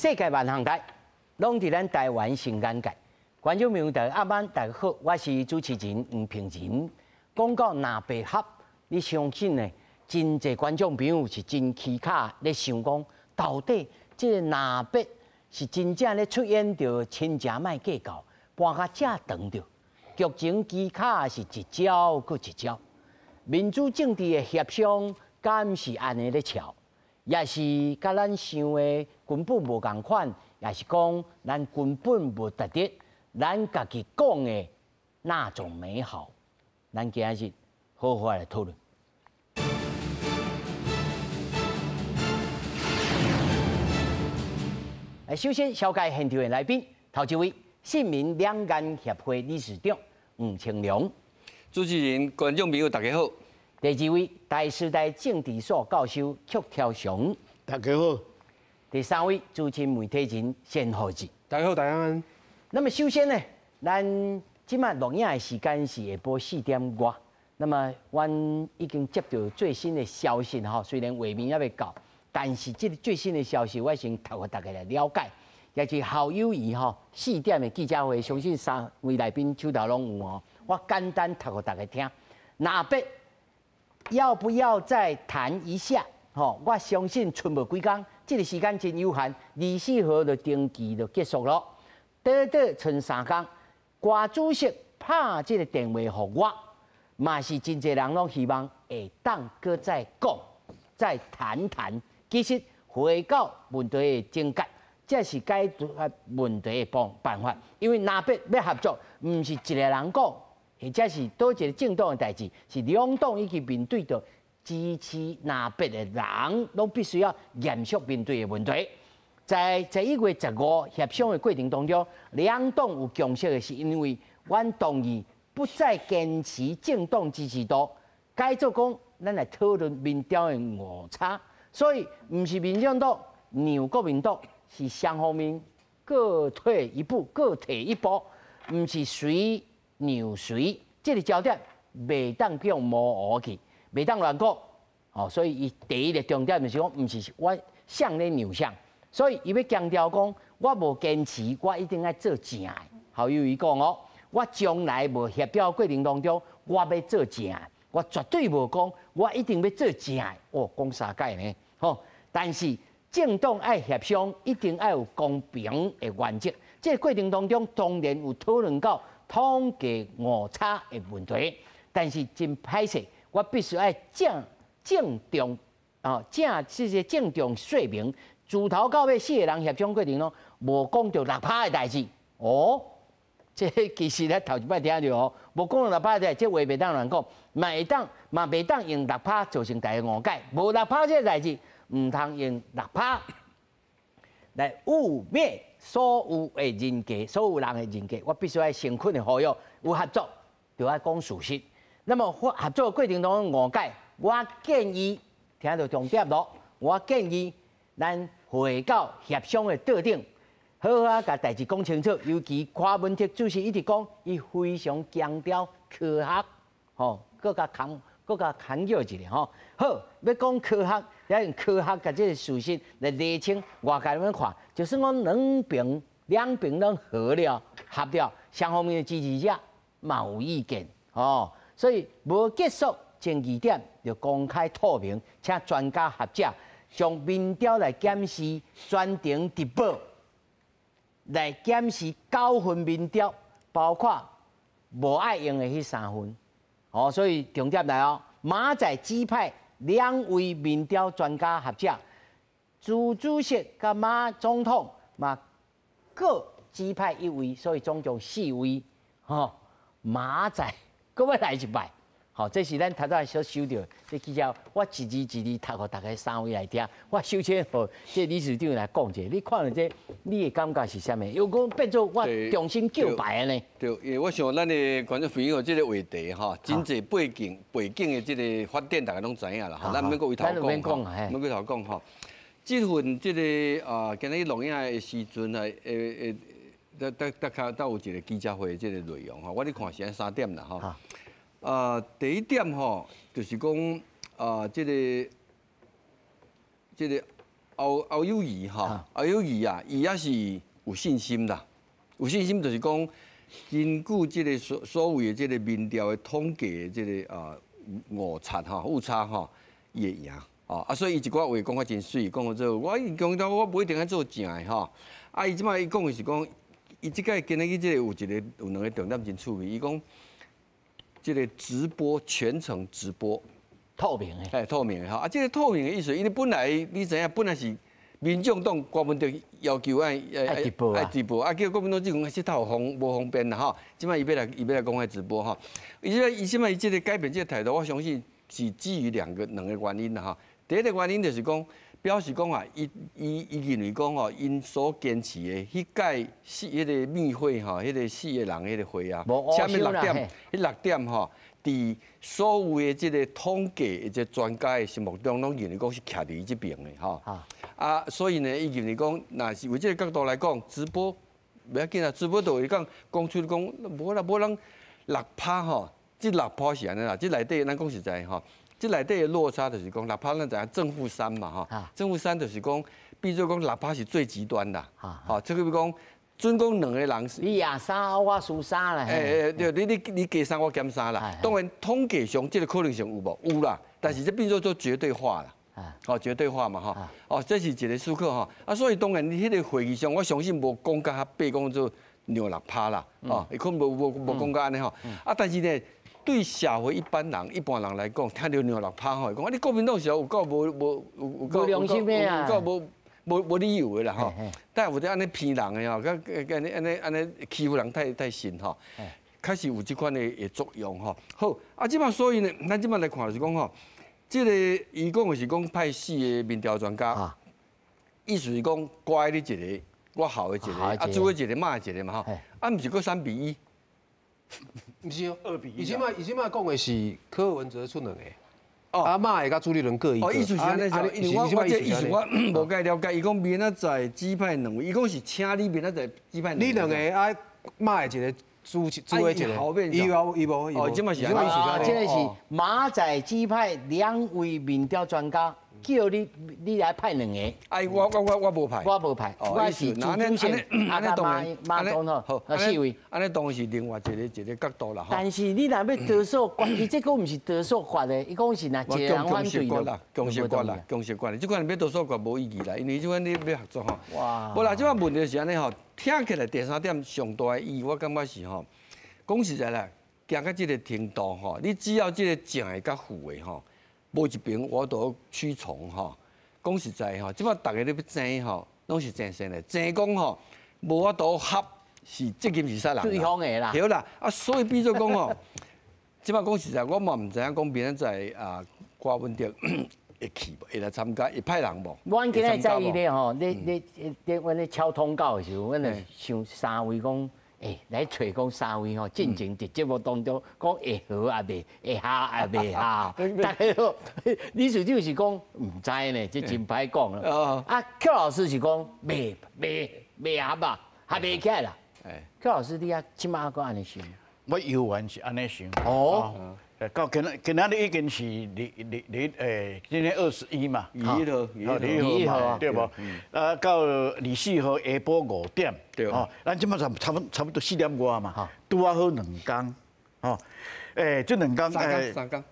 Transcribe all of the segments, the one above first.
世界萬行台，攏佇咱台灣新眼界。觀眾朋友大家暗晚大家好，我是主持人黃平仁。講到藍白合，你相信呢？真濟觀眾朋友是真蹊蹺咧想講，到底這个藍白是真正咧出演著親情莫計較，搬甲遮長著，劇情蹊蹺是一招閣一招。民主政治的協商，敢是按呢咧撨？也是佮咱想的根本無仝款，也是講咱根本無達得咱家己講的那種美好。咱今日好好來討論。首先，紹介現場的來賓，頭一位，信民兩岸協會理事長黃清龍。主持人、觀眾朋友，大家好。第二位，台師大政治所教授曲超雄，大家好。第三位，資深媒體人單厚志，大家好，大家安。那麼首先呢，咱這擺錄影的時間是下晡4點外，那麼阮已經接到最新的消息吼，雖然畫面猶未到，但是這个最新的消息我先讀予大家來了解，也是侯友宜吼四點的記者會，相信三位來賓手頭攏有哦。我簡單讀予大家聽，藍白要不要再談一下？吼，我相信賰無幾工，這个時間真有限，24號就登記就結束咯。短短賰3工，郭主席拍這个電話予我，嘛是真濟人攏希望會當閣再講、再談談。其實回到問題的症結，這是解決問題的辦法。因為藍白欲合作，毋是一个人講，或者是佗一个政黨的代誌，是兩黨以及面對著支持藍白的人，攏必須要嚴肅面對的問題。在11月15協商的過程當中，兩黨有共識的是，因為阮同意不再堅持政黨支持度，改做講咱來討論民調的誤差，所以毋是民進黨讓國民黨，是雙方面各退一步，各退一步，毋是誰讓誰，這个焦點袂當叫模糊去，袂當亂講。哦，所以伊第一个重點就是講，毋是我誰咧讓誰，所以伊欲強調講，我無堅持，我一定愛做正的。侯友宜講哦，我將來無協調過程當中，我欲做正的，我絕對無講，我一定欲做正的。哦，講三擺呢，吼。但是政黨愛協商，一定愛有公平的原則。這个過程當中，當然有討論到統計誤差的問題，但是真歹勢，我必須愛鄭鄭重啊，鄭這些鄭重說明，自頭到尾四个人協商過程攏無講著6趴的代誌。哦，這其實咱頭一擺聽著哦，無講著6趴的代誌，這話袂當亂講，嘛會當嘛袂當用六趴造成大家誤解，無六趴這个代誌，毋通用六趴來污衊所有的人格，所有人的人格。我必須愛誠懇的呼籲，有合作就愛講事實。那麼合作的過程當中誤解，我建議聽著重點囉，我建議咱回到協商的桌頂，好好共代誌講清楚。尤其柯文哲主席一直講，伊非常強調科學，吼，閣共強，閣共強調一下吼。好，欲講科學，要用科學共這个事實來釐清。外界按呢看，就是講兩邊攏合了，合了，雙方面的支持者嘛有意見，吼。所以無結束爭議點，就公開透明，請專家學者將民調來檢視，全程直播來檢視九份民調，包括無愛用的彼三份。哦，所以重點來哦，馬仔指派兩位民調專家學者，朱主席佮馬總統嘛各指派一位，所以總共四位。吼，馬仔閣欲來一擺，吼，這是咱頭拄仔所收著這記者，我一字一字讀予大家三位來聽。我首先予這理事長來講者，你看著這，你的感覺是啥物？又講變做我重新叫牌呢？對，因為我想咱的觀眾朋友這个話題吼，真濟背景的這个發展，大家攏知影啦。吼，咱毋免閣回頭講，毋免回頭講吼。這份這个啊，今日錄影的時陣啊，會會，得得得較有一个記者會的這个內容吼，我咧看是按三點啦吼。啊，第一點吼，就是講啊，這个侯侯友宜吼，侯友宜啊，伊也是有信心啦，有信心就是讲，根據這个所謂的這个民調的統計的這个誤差吼，誤差吼，伊會贏。哦，啊，所以伊一寡話講較真媠，講做我強調我無一定愛做正的吼。啊，伊這擺伊講的是講，伊這擺今日這个有一个有兩个重點真趣味，伊講這个直播全程直播。透明的，哎，透明的吼，啊，這个透明的意思，因為本來你知影，本來是民眾黨郭文哲要求愛愛直播愛直播，啊，叫國民黨這陣膝頭方無方便啦吼，這擺伊欲來伊欲來講愛直播吼，伊這伊這擺伊這个改變這个態度，我相信是基於兩個原因啦吼。第一個原因就是講，表示講啊，伊伊伊認為講吼，𪜶所堅持的彼屆四彼个密會吼，彼个四个人彼个會啊，啥物六點，彼六點吼。佇所有的這個統計或者專家的心目中，攏認為講是徛佇伊這邊的吼。啊，所以呢，伊認為講，若是為這个角度來講，直播袂要緊啊，直播就會講講出講，無啦，無人六趴吼，這六趴是按呢啦，這內底咱講實在吼，這內底的落差就是講六趴，咱知影正負三嘛吼，正負三就是講，變做講六趴是最極端啦，吼，這個比如講。準講兩個人是，你贏三，我輸三啦。欸欸，對，你加三，我減三啦。當然統計上這個可能性有無？有啦，但是這變做做絕對化啦。哦，絕對化嘛，吼。哦，這是一個思考吼。啊，所以當然你彼個會議上，我相信無講甲遐白講做讓六趴啦。哦，伊可能無講甲按呢吼。啊，但是呢，對社會一般人、一般人來講，聽著讓六趴吼，講啊，你國民黨是有夠無無有有夠良心的啊，有夠無。無理由的啦吼，但有這按呢騙人的吼，佮按呢按呢按呢欺負人太深吼，確實有這款的作用吼。好，啊，這擺所以呢，咱這擺來看就是講吼，這个伊講的是講派四个民調專家，意思是講乖你一个，我姣的一个，啊，主的一個，罵的一个嘛吼，啊，毋是閣3比1，毋是哦，2比1。伊這擺講的是柯文哲出兩个。啊，馬會佮朱立倫各一個。哦，意思是按呢，因為我這意思我無蓋了解。伊講明仔載指派兩位，伊講是請你明仔載指派兩位。你兩個啊，馬的一個，朱的一個。伊無伊無伊無。哦，這嘛是啊，這个是馬仔指派兩位民調專家。叫你你來派兩個。哎，我無派。我無派，我是朱主席，啊，馬馬總統，好，四位。按呢當然是另外一個一個角度啦。但是你若欲多數決，伊這個毋是多數決的，伊講是若一個人反對就。共識決啦，共識決啦，這款欲多數決無意義啦，因為這款你欲合作吼。哇。無啦，這擺問題是按呢吼，聽起來第三點上大的意義，我感覺是吼，講實在啦，行到這個程度吼，你只要這個正的佮負的吼。無一邊我都屈從吼，講實在吼，這擺逐家咧欲爭吼，攏是爭啥咧？爭講吼，無法度合是責任是啥人？對方的啦。對啦，啊，所以變做講吼，這擺講實在，我嘛毋知影講明仔載啊，郭文哲會去無？會來參加？會派人無？阮今日在意咧吼，咧咧咧，阮咧敲通告的時候，阮就想三位講。欸，來揣講三位吼，進前佇節目當中講會合也袂，會合也袂合。大家好，理事長是講毋知呢，這真歹講啦。啊，寇老師是講袂袂袂合啊，合袂起來啦。寇老師，你啊，這擺閣按呢想？我猶原是按呢想。哦。到今今仔日已經是二二二欸，今天21嘛，21號，21號嘛，對無？啊，到24號下晡5點，對。吼，咱這擺差不多4點外嘛，拄仔好兩工，吼，欸，這兩工欸，三工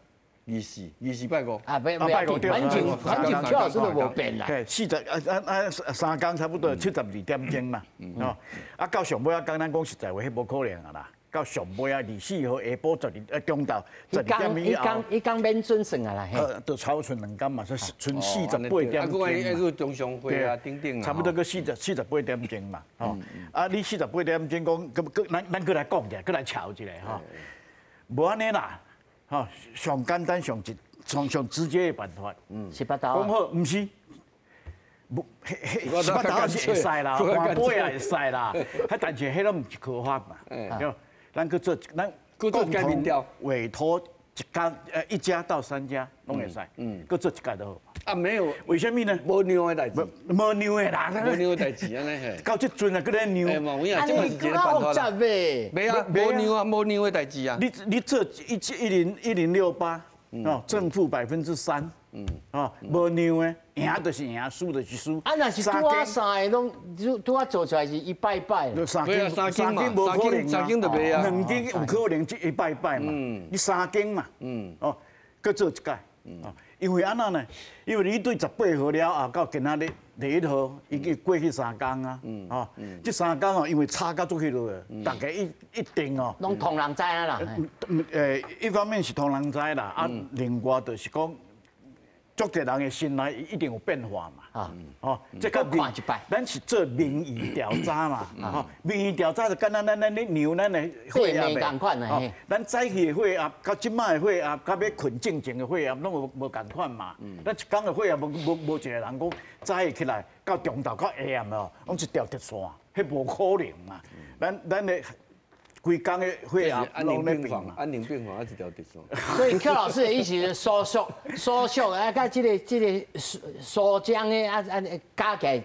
，24拜五，啊，拜五對，反正寇老師都無變啦。對，四十啊啊啊三工差不多72點鐘嘛，吼，啊，到上尾仔工，咱講實在話，彼無可能啊啦。到上尾啊，24號下晡12，中晝12點以後，彼工免準算啊啦，就超剩兩工嘛，所以剩48點鐘。啊，閣中常會啊，等等啊，差不多閣48點鐘嘛，吼。啊，你48點鐘講，閣閣咱咱閣來講者，閣來吵一下吼。無按呢啦，吼，上簡單、上直、上上直接的辦法。18刀。講好，毋是。無，彼18刀是會使啦，換杯也會使啦。彼但是彼攏毋是科學嘛，對。咱閣做，咱共同委託一家，一家到三家攏會使，閣做一屆就好。啊，沒有，為啥物呢？無讓的代誌，無讓的啦，無讓的代誌按呢嘿。到這陣啊，閣咧讓。欸，有影，這嘛是一個辦法啦。袂啊，無讓啊，無讓的代誌啊。你做1068，哦，正負3%，哦，無讓的，赢就是赢，输就是输。啊，若是拄仔三个拢拄拄仔做出来是一摆摆。三间三间无可能三间就袂啊。两间有可能一摆摆嘛。你三间嘛。哦，阁做一届。哦，因为按怎呢？因为你对18号了后到今仔日第1号已经过去3工啊。哦，这3工哦，因为差到足彼落的，大家一定哦。拢同人知啊啦。一方面是同人知啦，啊，另外就是讲，足济人的心内一定有变化嘛。啊，哦，这个看一摆。咱是做民意调查嘛，吼，民意调查就敢若咱咧量咱的血压呗。咱早起的血压，佮这摆的血压，佮欲睏进前的血压，拢无无仝款嘛。咱一工的血压无一个人讲早起起来到中昼到下暗哦，拢一条直线，彼无可能嘛。咱的规工的血压拢咧变嘛。安宁病房啊，一条直线。所以柯老师的意思是苏叔，苏叔啊，佮这个苏江的啊啊加起来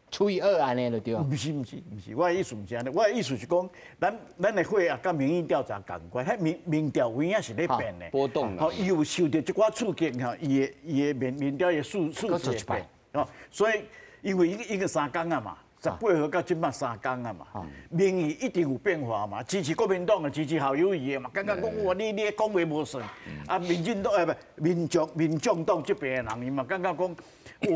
除以2按呢就对。毋是毋是毋是，我的意思毋是按呢，我的意思是讲，咱的血压佮民意调查仝款，彼民调有影是咧变的。波动。吼，伊有受到一寡刺激吼，伊的民调的数字会变。吼，所以因为已经3工啊嘛。18号到这摆3工啊嘛，民意一定有变化嘛。支持国民党的，支持侯友宜的嘛，感觉讲哇，你讲话无算。啊，民进党不，民众党这边的人，伊嘛感觉讲，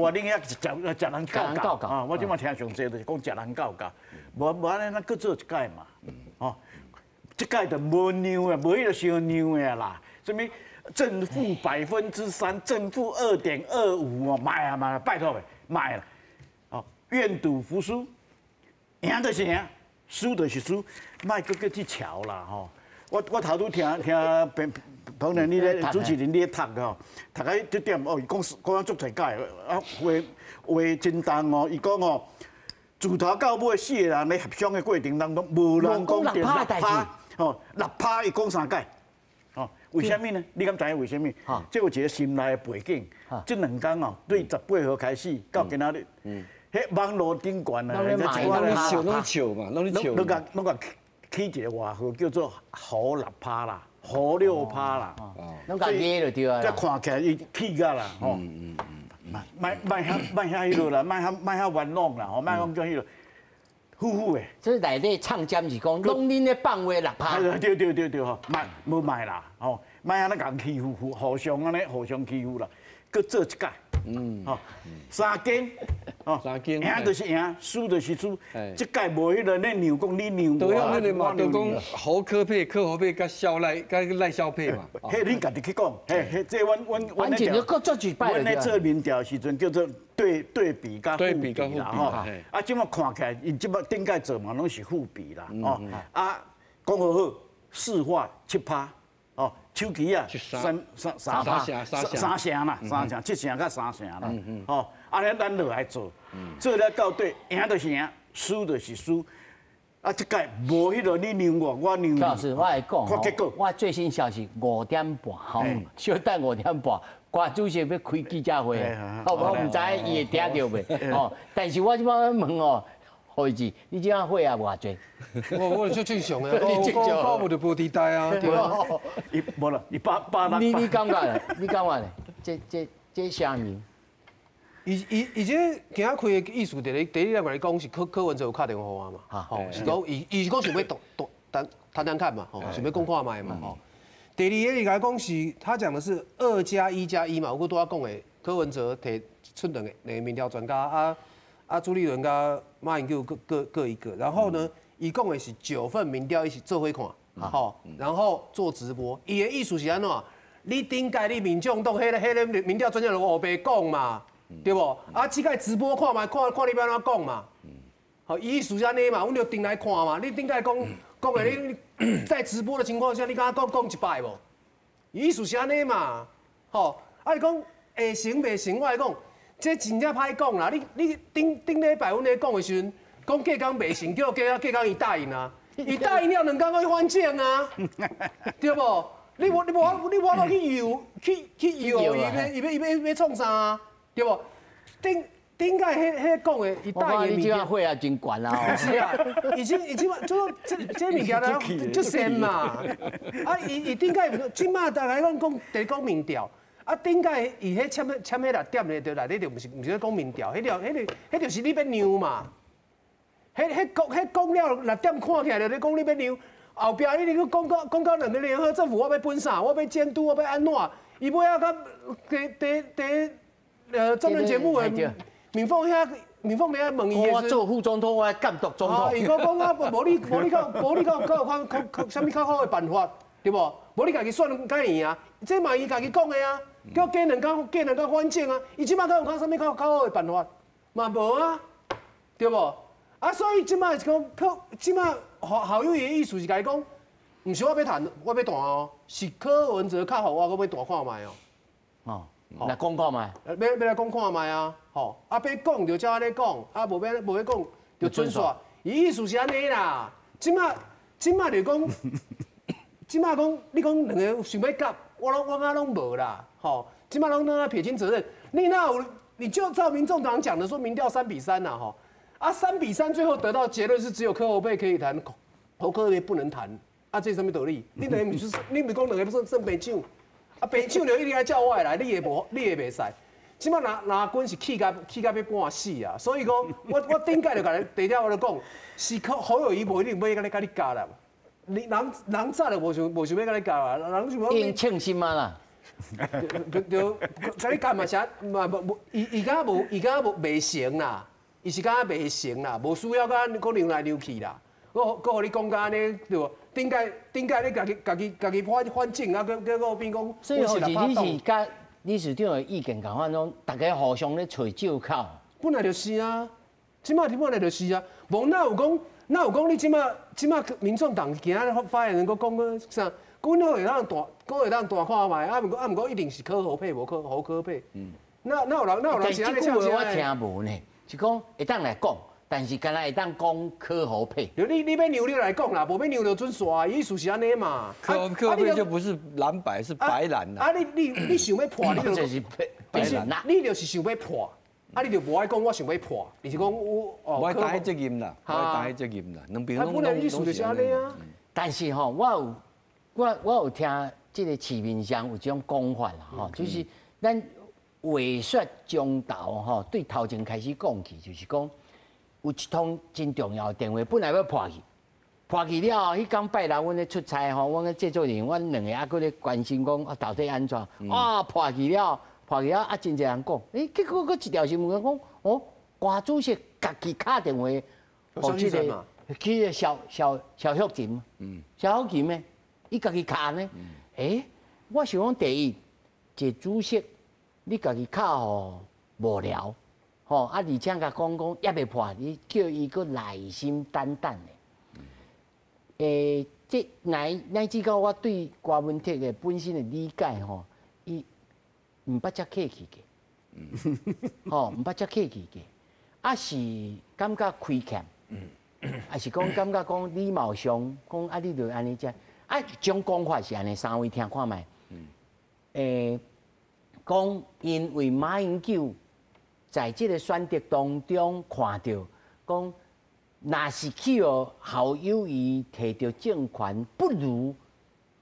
哇，你遐是食人教教啊。我这摆听上济就是讲食人教教，无按呢，咱阁做一届嘛，吼，这届就无让的，无彼个伤让的啦。啥物正负3%，正负2.25哦，卖啊卖，拜托的卖啦。愿赌服输，赢就是赢，输就是输，莫阁阁去乔啦吼！我头拄听听彭彭你咧主持人你咧读吼，读到这点哦，伊讲讲足济解，啊话话真重哦，伊讲哦，自头到尾4个人咧协商的过程当中，无人讲著6%，吼6%伊讲3届，吼为啥物呢？你敢知影为啥物？这有一个心内的背景，这2工哦，对18号开始到今仔日。彼网路顶悬啊，拢咧笑，拢咧笑嘛，拢咧笑。拢共起一个外号叫做“胡6%”啦，“胡6%”啦。拢共捏就对啊。这看起来伊气甲啦，吼。莫遐彼落啦，莫遐冤枉啦，吼，莫讲叫彼落，呼呼的。这内底唱尖是讲，拢恁咧放话6%。对对对对吼，莫无莫啦，吼，莫按呢共欺负，互相按呢互相欺负啦，阁做一届。吼，三间，吼，三间，赢就是赢，输就是输。这届无彼个咧让讲你让我，对啊，那个嘛，就讲侯柯配、柯侯配，佮萧赖、佮赖萧配嘛。彼恁家己去讲，嘿，嘿，这阮阮咧做民调时阵叫做对比佮互比啦，吼。啊，这摆看起来，𪜶这摆顶届做嘛，拢是负比啦，吼。啊，讲好好，市话7%。哦，手机啊，三成啦，3成、7成佮3成啦，吼，按呢咱落来做，做了到底，赢就是赢，输就是输。啊，这届无彼个你让我，我让你。老师，我来讲吼，我最新消息5点半，吼，小等5点半，郭主席欲开记者会，好，我毋知伊会听著未，哦，但是我这摆问哦。何以志，你这样血压偌济？我就正常的，我无就无伫代啊，对啊。伊无啦，伊八八六。你感觉咧？你感觉咧？这啥物？伊这今仔开的意思，第一来来讲是柯文哲有敲电话嘛，吼，是讲伊是讲想欲谈谈看嘛，吼，想欲讲看觅嘛，吼。第二个伊共讲是，他讲的是2加1加1嘛，我拄仔讲的，柯文哲提出两个民调专家啊。啊，朱立伦佮马英九各一个，然后呢，伊讲的是9份民调一起做伙看，吼，然后做直播。伊的意思是按怎？你顶届你民众党彼个民调专家拢乌白讲嘛，对无？啊，这届直播看觅，看看你欲按怎讲嘛。好，伊意思是按呢嘛，阮就顶来看嘛。你顶届讲的，你在直播的情况下，你敢讲讲一摆无？伊意思是按呢嘛，吼，啊，你讲会成袂成？我来讲。这真正歹讲啦！你顶礼拜阮咧讲的时阵，讲隔工袂成，叫隔工伊答应啊，伊答应了两工去反正啊，对无？你无法度去游去游伊欲创啥啊？对无？顶顶届彼讲的，伊答应的物件，血压真悬啊！是啊，已经就说这物件咧，足善嘛。啊，伊顶届这马大家拢讲伫讲民调，啊，顶届伊彼签签彼六点咧，就内底就毋是咧讲民调，彼条彼个彼就是你欲让嘛。彼彼讲彼讲了六点看起来就咧讲你欲让，后壁你阁讲到讲到两个联合政府，我欲分啥？我欲监督，我欲按怎？伊尾仔佮伫伫伫政论节目的敏凤遐，敏凤遐问伊，我做副总统，我监督总统。伊阁讲啊，无你无你较无你较较有较较啥物较好的办法，对无？无你家己选敢赢啊？这嘛伊家己讲的啊，叫加两工加两工反正啊，伊这摆敢有讲啥物较较好的办法？嘛无啊，对无？啊，所以这摆是讲，柯这摆侯侯友宜的意思是共伊讲，毋是我欲谈，我欲谈哦，是柯文哲较予我，阁欲谈看觅哦。哦，来讲看觅。欲欲来讲看觅啊，吼，啊欲讲就照按呢讲，啊无欲无欲讲就准煞。伊意思是按呢啦，这摆这摆就讲，这摆讲你讲两个想欲夹，我拢我感觉拢无啦，吼，这摆拢拢在撇清责任。你若有，你就照民众党讲的说，民调3比3呐，吼。啊，3比3，最后得到结论是只有柯侯配可以谈，侯柯配不能谈。啊，这是啥物道理？你等于毋是，你毋是讲两个算算白抢？啊，白抢就一定爱照我的来，你会无，你会袂使。这摆蓝蓝军是气甲气甲欲半死啊！所以讲，我我顶届就共你第条我就讲，是柯侯友宜无一定欲共你共你夹啦。你人人早就无想无想欲共你夹啦，人想欲。用称心啊啦。对对，共你夹嘛是嘛无无，伊伊敢无伊敢无袂成啦。伊是感觉袂成啦，无需要佮阁让来让去啦。阁阁予你讲甲按呢，对无？顶届顶届你家己家己家己反反正啊，阁阁阁变讲。所以，你是佮理事长的意见仝款，拢大家互相咧揣借口。本来就是啊，这摆本来就是啊。无哪有讲，哪有讲你这摆这摆民众党今仔发言人阁讲个啥？讲你会当大，讲会当大看觅，啊毋过啊毋过一定是柯侯配，无柯侯柯配。嗯。那那有人那有人是按呢这句话我听无呢。是讲会当来讲，但是敢若会当讲柯侯配。你你欲让你来讲啦，无欲让就准煞，意思是按呢嘛。柯柯配就不是蓝白，是白蓝啦。啊，你你你想欲破，你就是白蓝啦。你就是想欲破，啊，你就无爱讲我想欲破，你是讲我哦。无爱担彼责任啦，无爱担彼责任啦，两边拢拢拢是按呢啊。但是吼，我有我我有听这个市面上有这种讲法啦，吼，就是咱。话说中头吼，对头前开始讲起，就是讲有一通真重要的电话，本来欲破去，破去了后，彼工拜六阮咧出差吼，阮个制作人，阮两个犹阁咧关心讲啊，到底按怎？啊，破去了，破去了啊，真济人讲，欸，结果阁一条新闻讲，哦，郭主席家己敲电话，予这个去个萧萧萧雪琴，萧雪琴呢，伊家己敲呢，欸，我想讲第一，一个主席。你家己敲予无聊，吼啊！而且共讲讲犹未破，你叫伊阁耐心等等的。欸，这乃乃至到我对郭文铁的本身的理解吼，伊毋捌遮客气过，吼毋捌遮客气过，啊是感觉亏欠，啊是讲感觉讲礼貌上讲啊，你就按呢遮，啊种讲法是按呢，三位听看觅，欸。讲因为马英九在这个选择当中看到，讲若是去予侯友宜提著政权，不如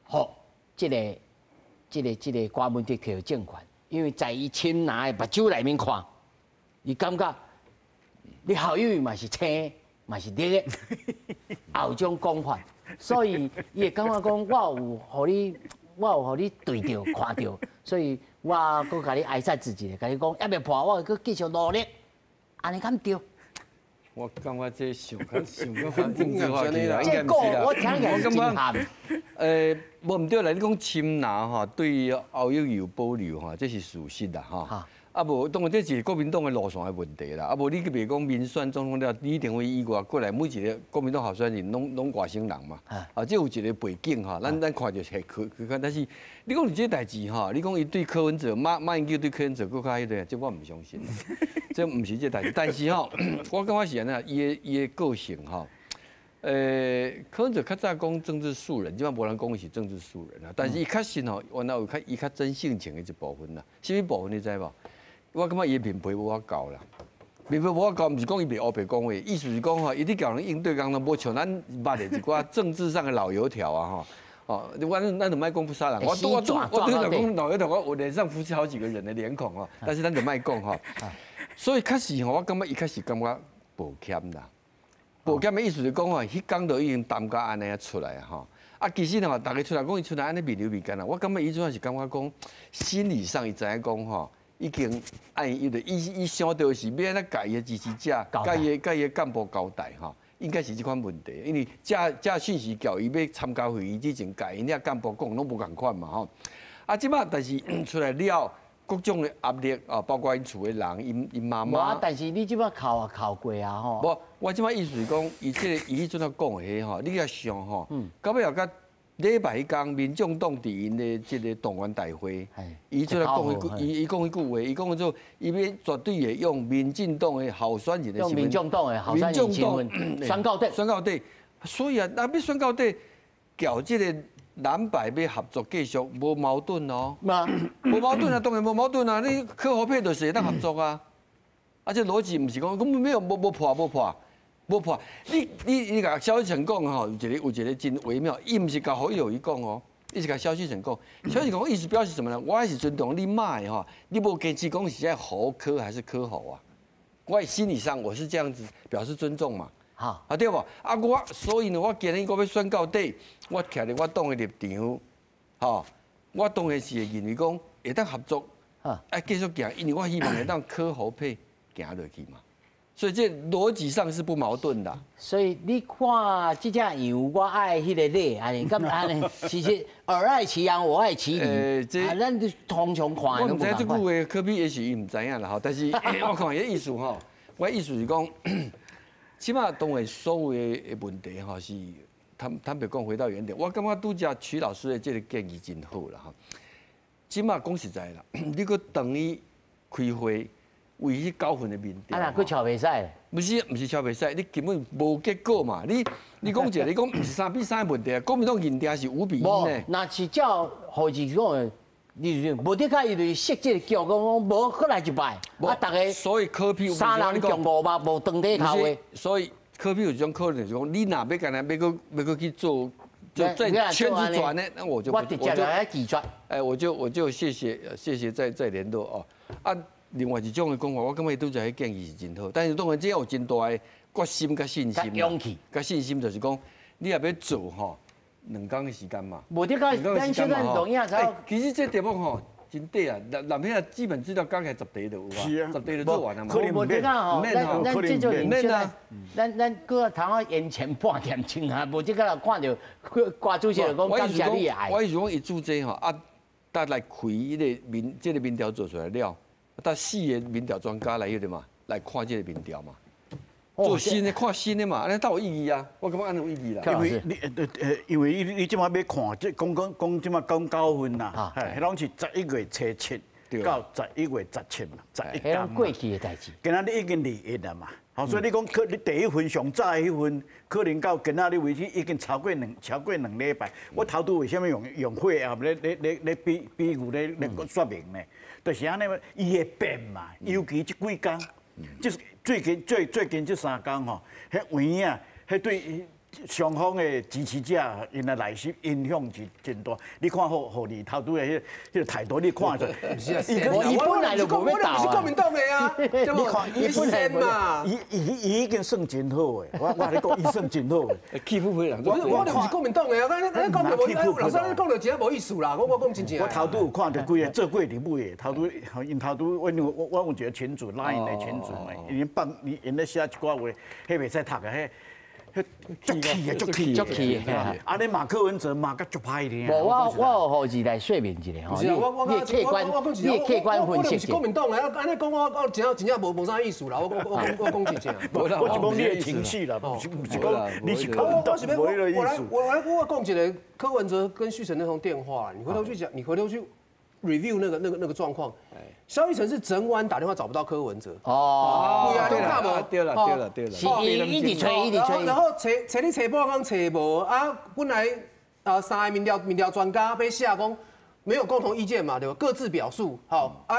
予这个、这个、这个郭文哲提著政权，因为在伊亲拿的目睭内面看，伊感觉你侯友宜嘛是青，嘛是绿的，也有这种讲法，所以伊会感觉讲我有予你，我有予你对著看著，所以。我阁共你挨杀自己，共你讲，犹未破，我阁继续努力，按呢敢对？我感觉这想较想较反政治化去啦，应该毋是啦。我听起来真含。无毋对啦，你讲深蓝吼，对侯友宜有保留吼，这是事实啦吼。啊无，当然这是国民党的路线的问题啦。啊无，你袂讲民选总统了，李登辉以外过来每一个国民党候选人拢拢外省人嘛。啊，这有一个背景吼，咱咱看著是可可可，但是你讲这代志吼，你讲伊对柯文哲马马英九对柯文哲阁较彼个，这我毋相信。这毋是这代志，但是吼，我感觉是按呢，伊的伊的个性吼。柯文哲较早讲政治素人，这摆无人讲伊是政治素人啊。但是伊确实吼，原来有较伊较真性情的一部分啦。啥物部分你知无？我感觉伊的面皮无法厚啦，面皮无法厚，毋是讲伊袂乌白讲话，意思是讲吼，伊伫共人应对讲拢无像咱捌的一寡政治上的老油条啊吼。哦，我咱就莫讲不杀人，我拄才讲老一头，我脸上浮起好几个人的脸孔哦，但是咱就莫讲吼。所以确实吼，我感觉伊确实感觉抱歉啦。抱歉的意思是讲吼，彼工就已经澹甲按呢出来吼。啊，其实吼，逐家出来讲伊出来按呢面流面干啦。我感觉伊主要是感觉讲，心理上伊知影讲吼，已经按伊就伊伊想著是欲按怎共伊的支持者、共伊的干部交代吼。应该是这款问题，因为这这讯息叫伊欲参加会议之前，共𪜶遐干部讲拢无仝款嘛吼。啊，这摆但是出来了，各种的压力啊，包括𪜶厝的人，𪜶妈妈。但是你这摆哭啊哭过啊吼。无，我这摆意思是讲，伊这个伊彼阵仔讲的彼吼，你共想吼，到尾后甲礼拜彼工，民众党伫𪜶的这个动员大会，伊出来讲彼句，伊讲彼句话，伊讲做，伊欲绝对会用民进党的候选人的身份，民众党的候选人身份选到底，选到底。所以啊，若欲选到底，共这个蓝白欲合作继续无矛盾哦，无矛盾啊，当然无矛盾啊。你柯侯配就是会当合作啊，啊，这逻辑毋是讲根本没有无无破无破。无破，你共萧旭岑讲吼，有一个真微妙，伊毋是共侯友宜讲哦，伊是共萧旭岑讲。萧旭岑讲意思表示什么呢？我是尊重你妈的吼，你无坚持讲是在侯柯还是柯侯啊？我心理上我是这样子表示尊重嘛。好啊对无？啊我所以呢，我今日我欲选到底，我徛伫我党的立场，吼，我当然是会认为讲会当合作，啊继续行，因为我希望会当柯侯配行落去嘛。所以这逻辑上是不矛盾的。所以你看这只羊，我爱彼个马，按呢敢按呢？其实尔爱其羊，我爱其驴。啊，咱通常看。我毋知这句话柯 P 也许伊毋知影啦吼，但是我看伊意思吼，我意思是讲，起码当然所有的问题吼是坦白讲回到原点，我感觉拄才曲老师的这个建议真好啦吼。起码讲实在啦，你阁转去开会。为彼九份的民调，啊，若阁超袂使？毋是超袂使，你根本无结果嘛。你讲一个，你讲毋是3比3的问题啊，国民党认定是5比1呢。若是照何志讲的，你无得解伊就是设这个局，讲无阁来一摆，啊，逐家所以柯 P 三人共五目无断底头的。所以柯 P 有一种可能就是讲，你若欲干焦欲阁欲阁去做，就在圈子转呢，那我就我直接来拒绝。哎，我就谢谢谢谢再联络哦啊。另外一种的讲法，我感觉拄才彼建议是真好，但是当然这有真大的决心佮信心。勇气。佮信心就是讲，你若欲做吼，2工的时间嘛。无得讲，咱现在录影才。其实这题目吼真短啊，南遐基本资料加起来10题就有啊，10题就做完啊嘛。无得讲吼，咱这种人现在，咱阁通啊延前半点钟啊，无这个看著郭主席就讲感谢你的爱。我意思讲，伊做这吼啊，搭来开彼个民，这个民调做出来了。搭四个民调专家来彼个嘛，来看这个民调嘛，做新的看新的嘛，按呢斗有意义啊，我感觉按呢有意义啦。因为你这摆欲看，这讲讲讲这摆讲九份啦，彼拢是11月初7到11月17嘛，11彼拢过去的代志。今仔日已经21啦嘛，好，所以你讲可你第一份上早的彼份，可能到今仔日为止已经超过两礼拜。我头拄为啥物用血压咧咧咧咧比比喻咧咧说明呢？就是按呢，伊会变嘛，尤其这几工，就是最近这3工吼，彼有影，彼对双方的支持者，𪜶的内心影响是真大。你看好好你头拄的彼个态度，你看著，是啊，伊本来就无欲斗啊，是国民党的啊，你看伊本来嘛，伊已经算真好的，我共你讲，伊算真好的。欺负人，我就是国民党的啊，咱讲就无，老师你讲就真无意思啦，我讲真正。我头拄有看著几个做过立委的，头拄𪜶头拄我有一个群组，LINE 的群组嘛，𪜶放𪜶咧写一寡话，彼袂使读的，彼。足气的，足气足气的。啊！你骂柯文哲骂甲足歹听。无，我有好字来说明一下吼。你客观，你客观分析。我是国民党的，按呢讲我真正真正无啥意思啦。我讲真正。我是讲你的情绪啦，不是讲你是国民党，无彼个意思。我来我讲一个柯文哲跟旭岑那通电话，你回头去讲，你回头去 review 那个状况。萧奕辰是整晚打电话找不到柯文哲。哦，对啊，对了对了对了，是伊一直揣，一直揣。然后揣揣你揣半工揣无啊，本来啊三个民调专家欲写讲没有共同意见嘛，对吧？各自表述，好啊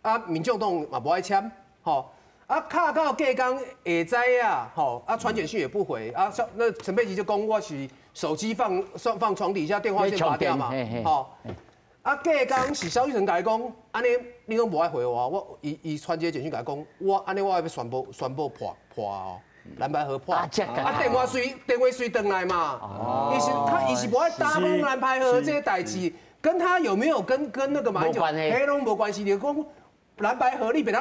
啊，民众党嘛无爱签，好啊，敲到隔工下早啊，好啊，传简讯也不回啊，那陈佩琪就讲我是手机放床底下，电话线拔掉嘛，吼。啊，隔工是萧旭岑共伊讲，按呢你拢无爱回我，我伊伊传一个简讯共伊讲，我按呢我欲宣布破哦，蓝白合破。啊，电话随转来嘛，伊是无爱打讲蓝白合这个代志，跟他有没有跟那个马英九，彼拢无关系，就讲蓝白合，你袂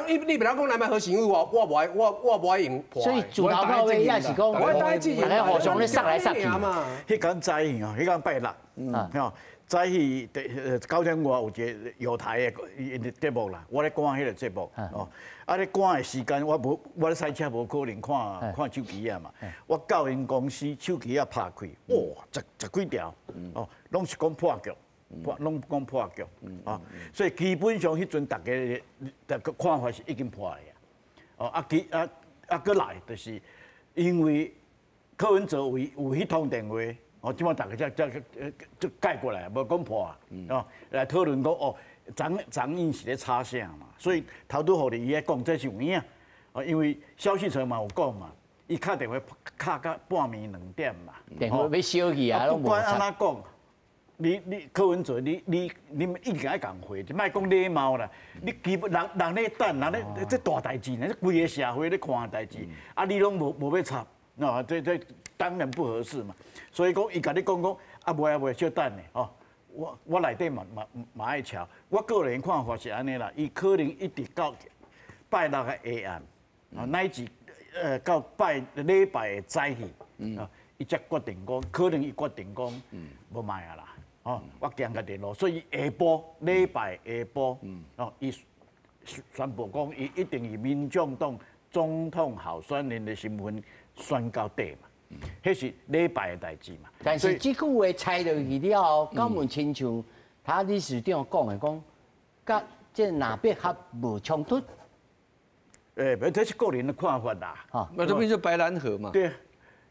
当讲蓝白合是因为我无爱用破。所以自头到尾也是讲，我大家互相咧杀来杀去嘛。彼工早起哦，彼工拜六，吼。早起9点外有一个友台的节目啦，我咧赶彼个节目哦，啊咧赶的时间我无我咧赛车无可能看看手机啊嘛，我到𪜶公司手机仔拍开，哇，十几条哦，拢是讲破局，拢讲破局，啊，所以基本上彼阵大家的看法是已经破的啊，哦啊其啊啊阁来就是因为柯文哲有彼通电话。哦，这摆大家才就盖过来，无讲破啊，哦，来讨论讲哦，昨昏是咧吵啥嘛？所以头拄予你伊咧讲，这是有影，哦，因为萧旭岑嘛有讲嘛，伊敲电话敲到半暝2点嘛，电话欲烧去啊，不管按怎讲，你柯文哲，你们一定爱共回，就莫讲礼貌啦。你基本人人咧等，人咧这大代志呢，这规个社会咧看的代志，啊，你拢无欲插，哦，这当然不合适嘛。所以讲，伊共你讲讲，啊，袂啊袂，小等咧，哦，我内底嘛爱撨。我个人看法是按呢啦，伊可能一直到拜六的下暗，啊，乃至到拜礼拜的早起，啊，伊才决定讲，可能伊决定讲，无卖啊啦，哦，我行家己路，所以下晡礼拜下晡，哦，伊宣布讲，伊一定以民众党总统候选人的身份选到底嘛。彼是礼拜的代志嘛。但是这句话猜落去了后，敢有亲像他理事长讲的讲，佮这蓝白合无冲突？欸，这是个人的看法啦。哈，那就变成白蓝合嘛。对，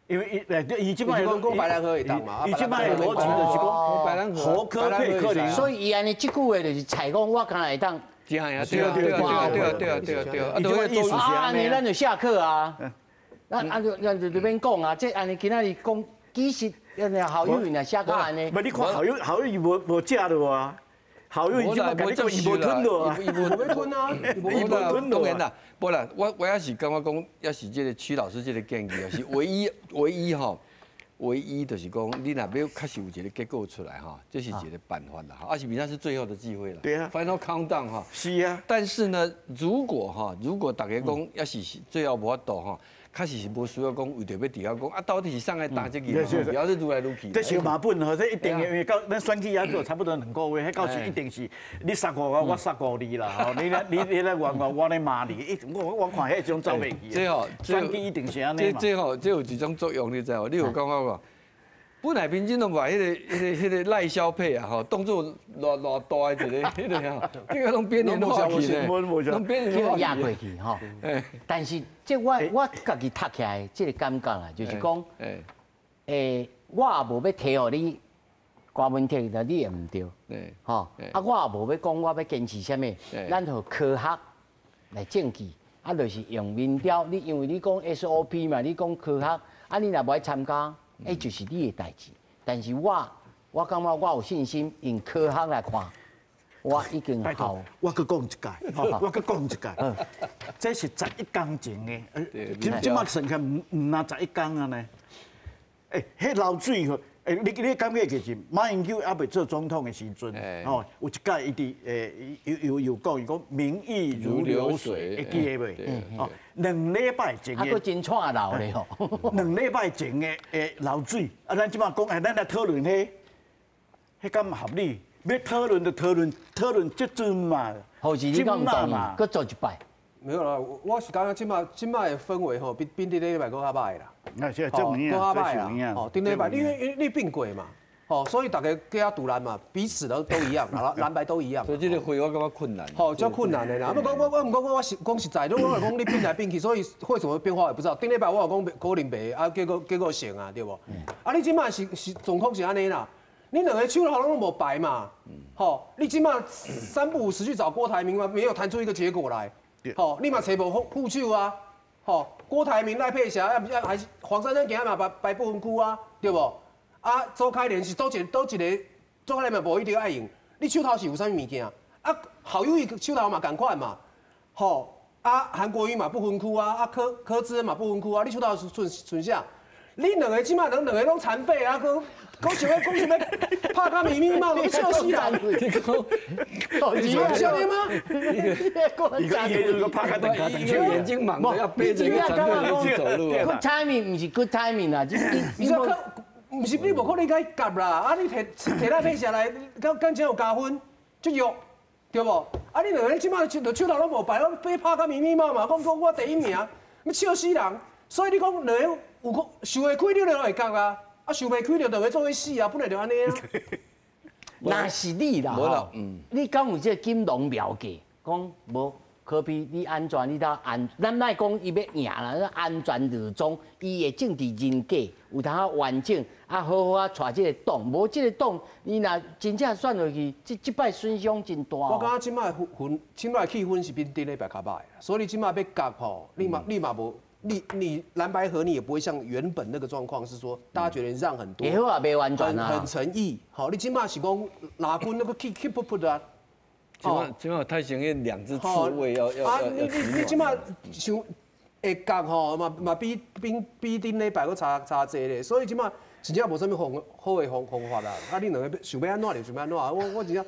因为伊，伊这摆讲白蓝合会当嘛。伊这摆的逻辑就是讲白蓝合，侯柯配可能。所以伊按呢这句话就是猜讲，我敢若会当。对啊，对啊，对啊，对啊，对啊，对啊，对啊。伊这摆意思是按呢，咱就下课啊。那啊就咱就免讲啊，这按呢今仔日讲，其实侯友宜若写到按呢。无你看侯友侯友宜无食落啊，侯友宜这摆共你讲伊无吞落啊，伊无欲吞啊，伊无吞落。当然啦，无啦，我也是感觉讲，也是这个曲老师这个建议啊，是唯一吼，唯一就是讲，你若欲确实有一个结果出来哈，这是一个办法啦，啊是比那是最后的机会了。对啊，Final countdown 哈。是啊。但是呢，如果大家讲也是最后无法度哈。确实是无需要讲，为著欲伫遐讲啊，到底是啥来担责任？不要是愈来愈去。这小麻本吼，这一定的，因为到咱选举犹阁差不多2个月，彼到时一定是你杀我，我杀过你啦吼！你来怨我，我咧骂你，我看彼种走袂去。这吼，选举一定是按呢嘛。这吼，这有一种作用，你知无？你有感觉无？本来民进党把彼个赖萧配啊，吼，当做偌偌大的一个彼个吼，这个拢边缘化去咧，拢边缘化压过去吼。但是这我家己读起来，这个感觉啦，就是讲，欸，我也无欲提予你郭文铁，你会毋对，吼，啊，我也无欲讲我欲坚持啥物，咱予科学来证据，啊，就是用民调，你因为你讲 SOP 嘛，你讲科学，啊，你若无爱参加。彼就是你的代志，但是我感觉我有信心，用科学来看，我已经好。我阁讲一届，我阁讲一届，这是11工前的，这摆算起来毋若十一工啊呢。欸，彼流水吼，欸，你感觉就是马英九犹未做总统的时阵，吼，有一届伊伫欸，有讲伊讲民意如流水，会记得袂？哦，2礼拜前的，啊，阁真串流咧吼。2礼拜前的欸流水，啊，咱这摆讲，欸，咱来讨论彼，彼敢合理？欲讨论就讨论，讨论这阵嘛，好是你敢毋同意？阁做一摆。没有啦，我是感觉这摆的氛围吼，比顶礼拜阁较歹啦。那是这有影，阁较歹啦。吼，顶礼拜因为你变过嘛，吼，所以大家更加赌烂嘛，彼此都一样，蓝白都一样。所以这个会我感觉困难。吼，较困难的啦。不过我毋讲我是讲实在，我来讲你变来变去，所以会什么变化也不知道。顶礼拜我有讲可能袂，啊，结果成啊，对无？啊，你这摆是状况是按呢啦。你两个手头拢无牌嘛，吼，你这摆三不五时去找郭台铭嘛，没有谈出一个结果来。吼，你嘛揣无副手啊？吼，郭台铭、赖佩霞，要还是黄珊珊今仔嘛排不分区啊，对无？啊，周开莲是佗一佗一个，周开莲嘛无一定爱用。你手头是有啥物物件？啊，侯友宜手头嘛仝款嘛，吼，啊，韩国瑜嘛不分区啊，啊，柯柯志恩嘛不分区啊，你手头是剩剩啥？你两个这马两两个拢残废啊，阁阁想欲讲啥物拍甲密密麻麻，笑死人！你讲笑你吗？一个拍甲等一个眼睛盲的要背着一个残废走路啊。Good timing 毋是 good timing 啊，就是你说毋是你无可能共伊夹啦，啊你提提来配下来，敢敢真有加分，足弱，对无？啊你两个这马手手头拢无牌，拢被拍甲密密麻麻，讲讲我第一名，欲笑死人。所以你讲两个有可想袂开，你就会夹啊，啊想袂开就两个做伙死啊，本来就按呢啊。若是你啦，吼，你敢有这个金龙妙计？讲无柯 P，你安怎你到安？咱莫讲伊欲赢啦，安全落庄，伊的政治人格有通完整，啊好好啊带这个党，无这个党，你若真正选落去，这这摆损伤真大。我感觉这摆氛，这摆气氛是比顶礼拜较歹，所以你这摆欲夹吼，你嘛你嘛无。你蓝白合，你也不会像原本那个状况，是说大家觉得让很多，也好啊，没完全啊，很诚意。好，你这马是讲哪军那个气气噗噗的啊？这马太像那两只刺猬要要啊！你你你这马像会夹吼嘛嘛比比比顶礼拜阁差差济咧，所以这马真正无啥物方好的方方法啦。啊，你两个想欲按怎就想欲按怎，我我真正，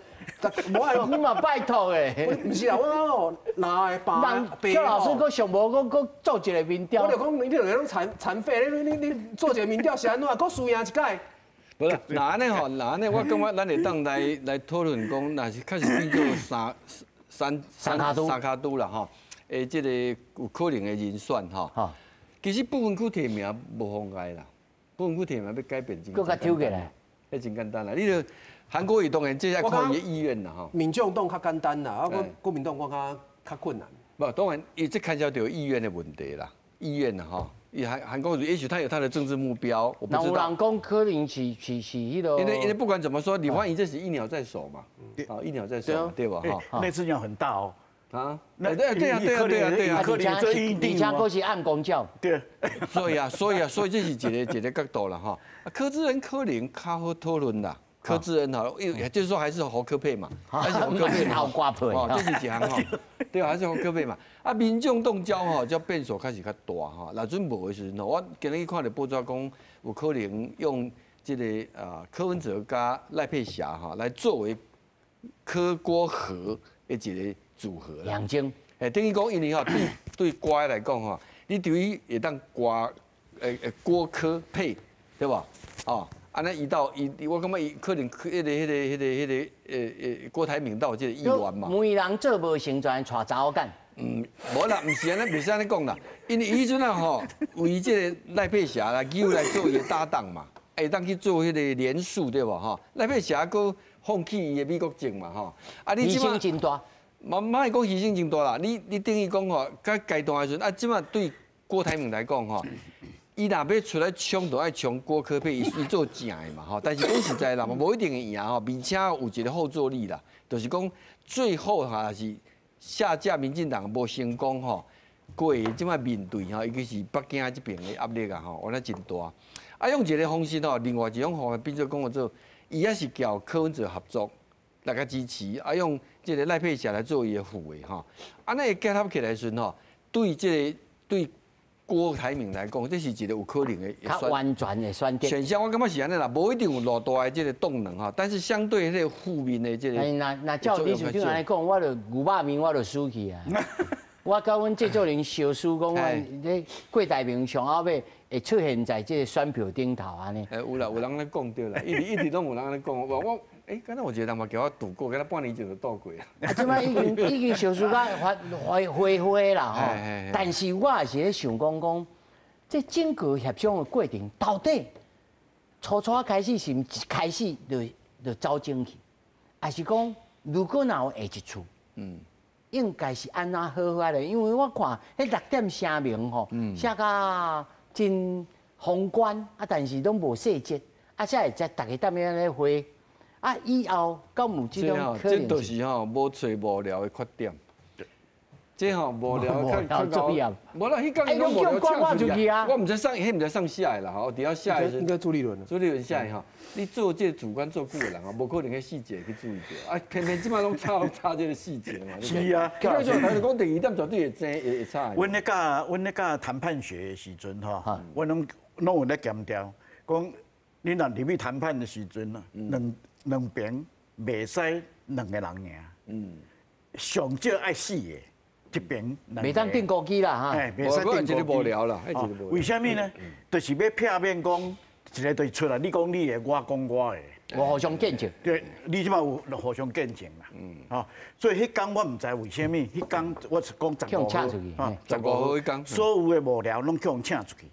无爱你嘛拜托的。毋是啦，我讲哦，蓝的白白。邱老师阁上无阁阁做一个民调。我就讲你两个拢残残废，你你你做一个民调是按怎？阁输赢一届。无啦，若按呢吼，若按呢，我感觉咱会当来来讨论讲，若是确实变做三三三跤拄三跤拄啦吼，诶，这个有可能的人选吼。其实不分区提名无妨碍啦。不分区提名欲改变真，阁较抽起来，彼真简单啦。你著韩国瑜当然这爱看伊的意愿啦吼。民众党较简单啦，啊，国国民党我较较困难。无，当然伊这牵涉著意愿的问题啦，意愿啦吼。伊韩韩国瑜也许他有他的政治目标，我不知道。有人讲可能是是是彼个。因为不管怎么说，李焕英这是一鸟在手嘛，啊，一鸟在手，对吧？哈，那只鸟很大哦。啊，对对啊，对啊，对啊，对啊，而且阁是暗光照。对，所以啊，所以啊，所以这是一个一个角度啦，哈。柯志恩可能较好讨论啦，柯志恩哈，也就是说还是侯柯配嘛，还是侯柯配嘛，侯柯配，哦，这是一项吼，对，还是侯柯配嘛。啊，民众党焦吼，才变数开始较大吼。若阵无的时阵吼，我今日看著报纸讲，有可能用这个啊柯文哲佮赖佩霞哈来作为柯郭合的一个组合啦。两种，欸，等于讲，因为吼对对郭来讲吼，你对于会当郭郭柯配，对无？哦，按呢伊到伊，我感觉伊可能彼个彼个彼个彼个郭台铭到这个意愿嘛。媒人做无成全，娶查某囝。嗯，无啦，毋是按呢，袂使按呢讲啦。因为伊彼阵啊吼，为这个赖佩霞来叫来做伊的搭档嘛，会当去做彼个连署对无吼？赖佩霞阁放弃伊的美国籍嘛吼。啊，你牺牲真大。嘛莫讲牺牲真大啦，你你等于讲吼，到阶段的时阵啊，这马对郭台铭来讲吼，伊若欲出来冲，就爱冲郭柯配，伊伊做正的嘛吼。但是讲实在啦，嘛无一定会赢吼，而且有一个后坐力啦，就是讲最后哈是下架民进党无成功吼，过这马面对吼，尤其是北京这边的压力啊吼，原来真大。啊，用一个方式吼，另外一种方法变做讲做，伊也是交柯文哲合作来共支持，啊用这个赖佩霞来做伊的副的吼，啊那结合起来时阵吼，对这个对郭台铭来讲，这是一个有可能的较完全的选择选项。我感觉是按呢啦，无一定有偌大的这个动能哈，但是相对这个负面的这个。那那照理事长按呢讲，我就牛肉面我就输去啊。我佮阮制作人相输讲，阮咧郭台铭上后尾会出现在这个选票顶头按呢。欸，有啦，有人咧讲对啦，一直一直拢有人咧讲，我我。欸，敢若有一个人嘛共我赌过，敢若半年前就赌过啊。啊，这摆已经已经相输甲发花花花啦吼。但是我也是咧想讲讲，这整个协商的过程到底初初开始是毋是开始就就走精去，还是讲如果若有下一次，应该是按怎好好咧？因为我看彼六点声明吼，写甲真宏观啊，但是拢无细节，啊，才会才逐家踮遐咧回。啊，以后敢有这种可能？这就是吼无揣无聊的缺点。這吼無聊，較較高。無啦，彼工伊攏無聊請出去啊。我毋知送，彼毋知送寫的啦吼，佇遐寫的。應該朱立倫。朱立倫寫的吼，你做這個主觀做久的人吼，無可能彼細節去注意著。啊，偏偏這擺攏插插這個細節嘛。是啊。叫做頭講第二點絕對會爭會差。阮咧教談判學的時陣吼，阮攏有咧強調，講你若入去談判的時陣啊，兩邊袂使兩個人贏。上少愛四個。一邊袂當釘孤枝啦哈，袂使釘孤枝啦。為啥物呢？就是欲避免講一個就是出來，你講你的，我講我的，無互相見證。對，你這擺有互相見證啦。吼，所以彼工我毋知為啥物，彼工我是講15號，15號彼工，所有的幕僚攏予人請出去。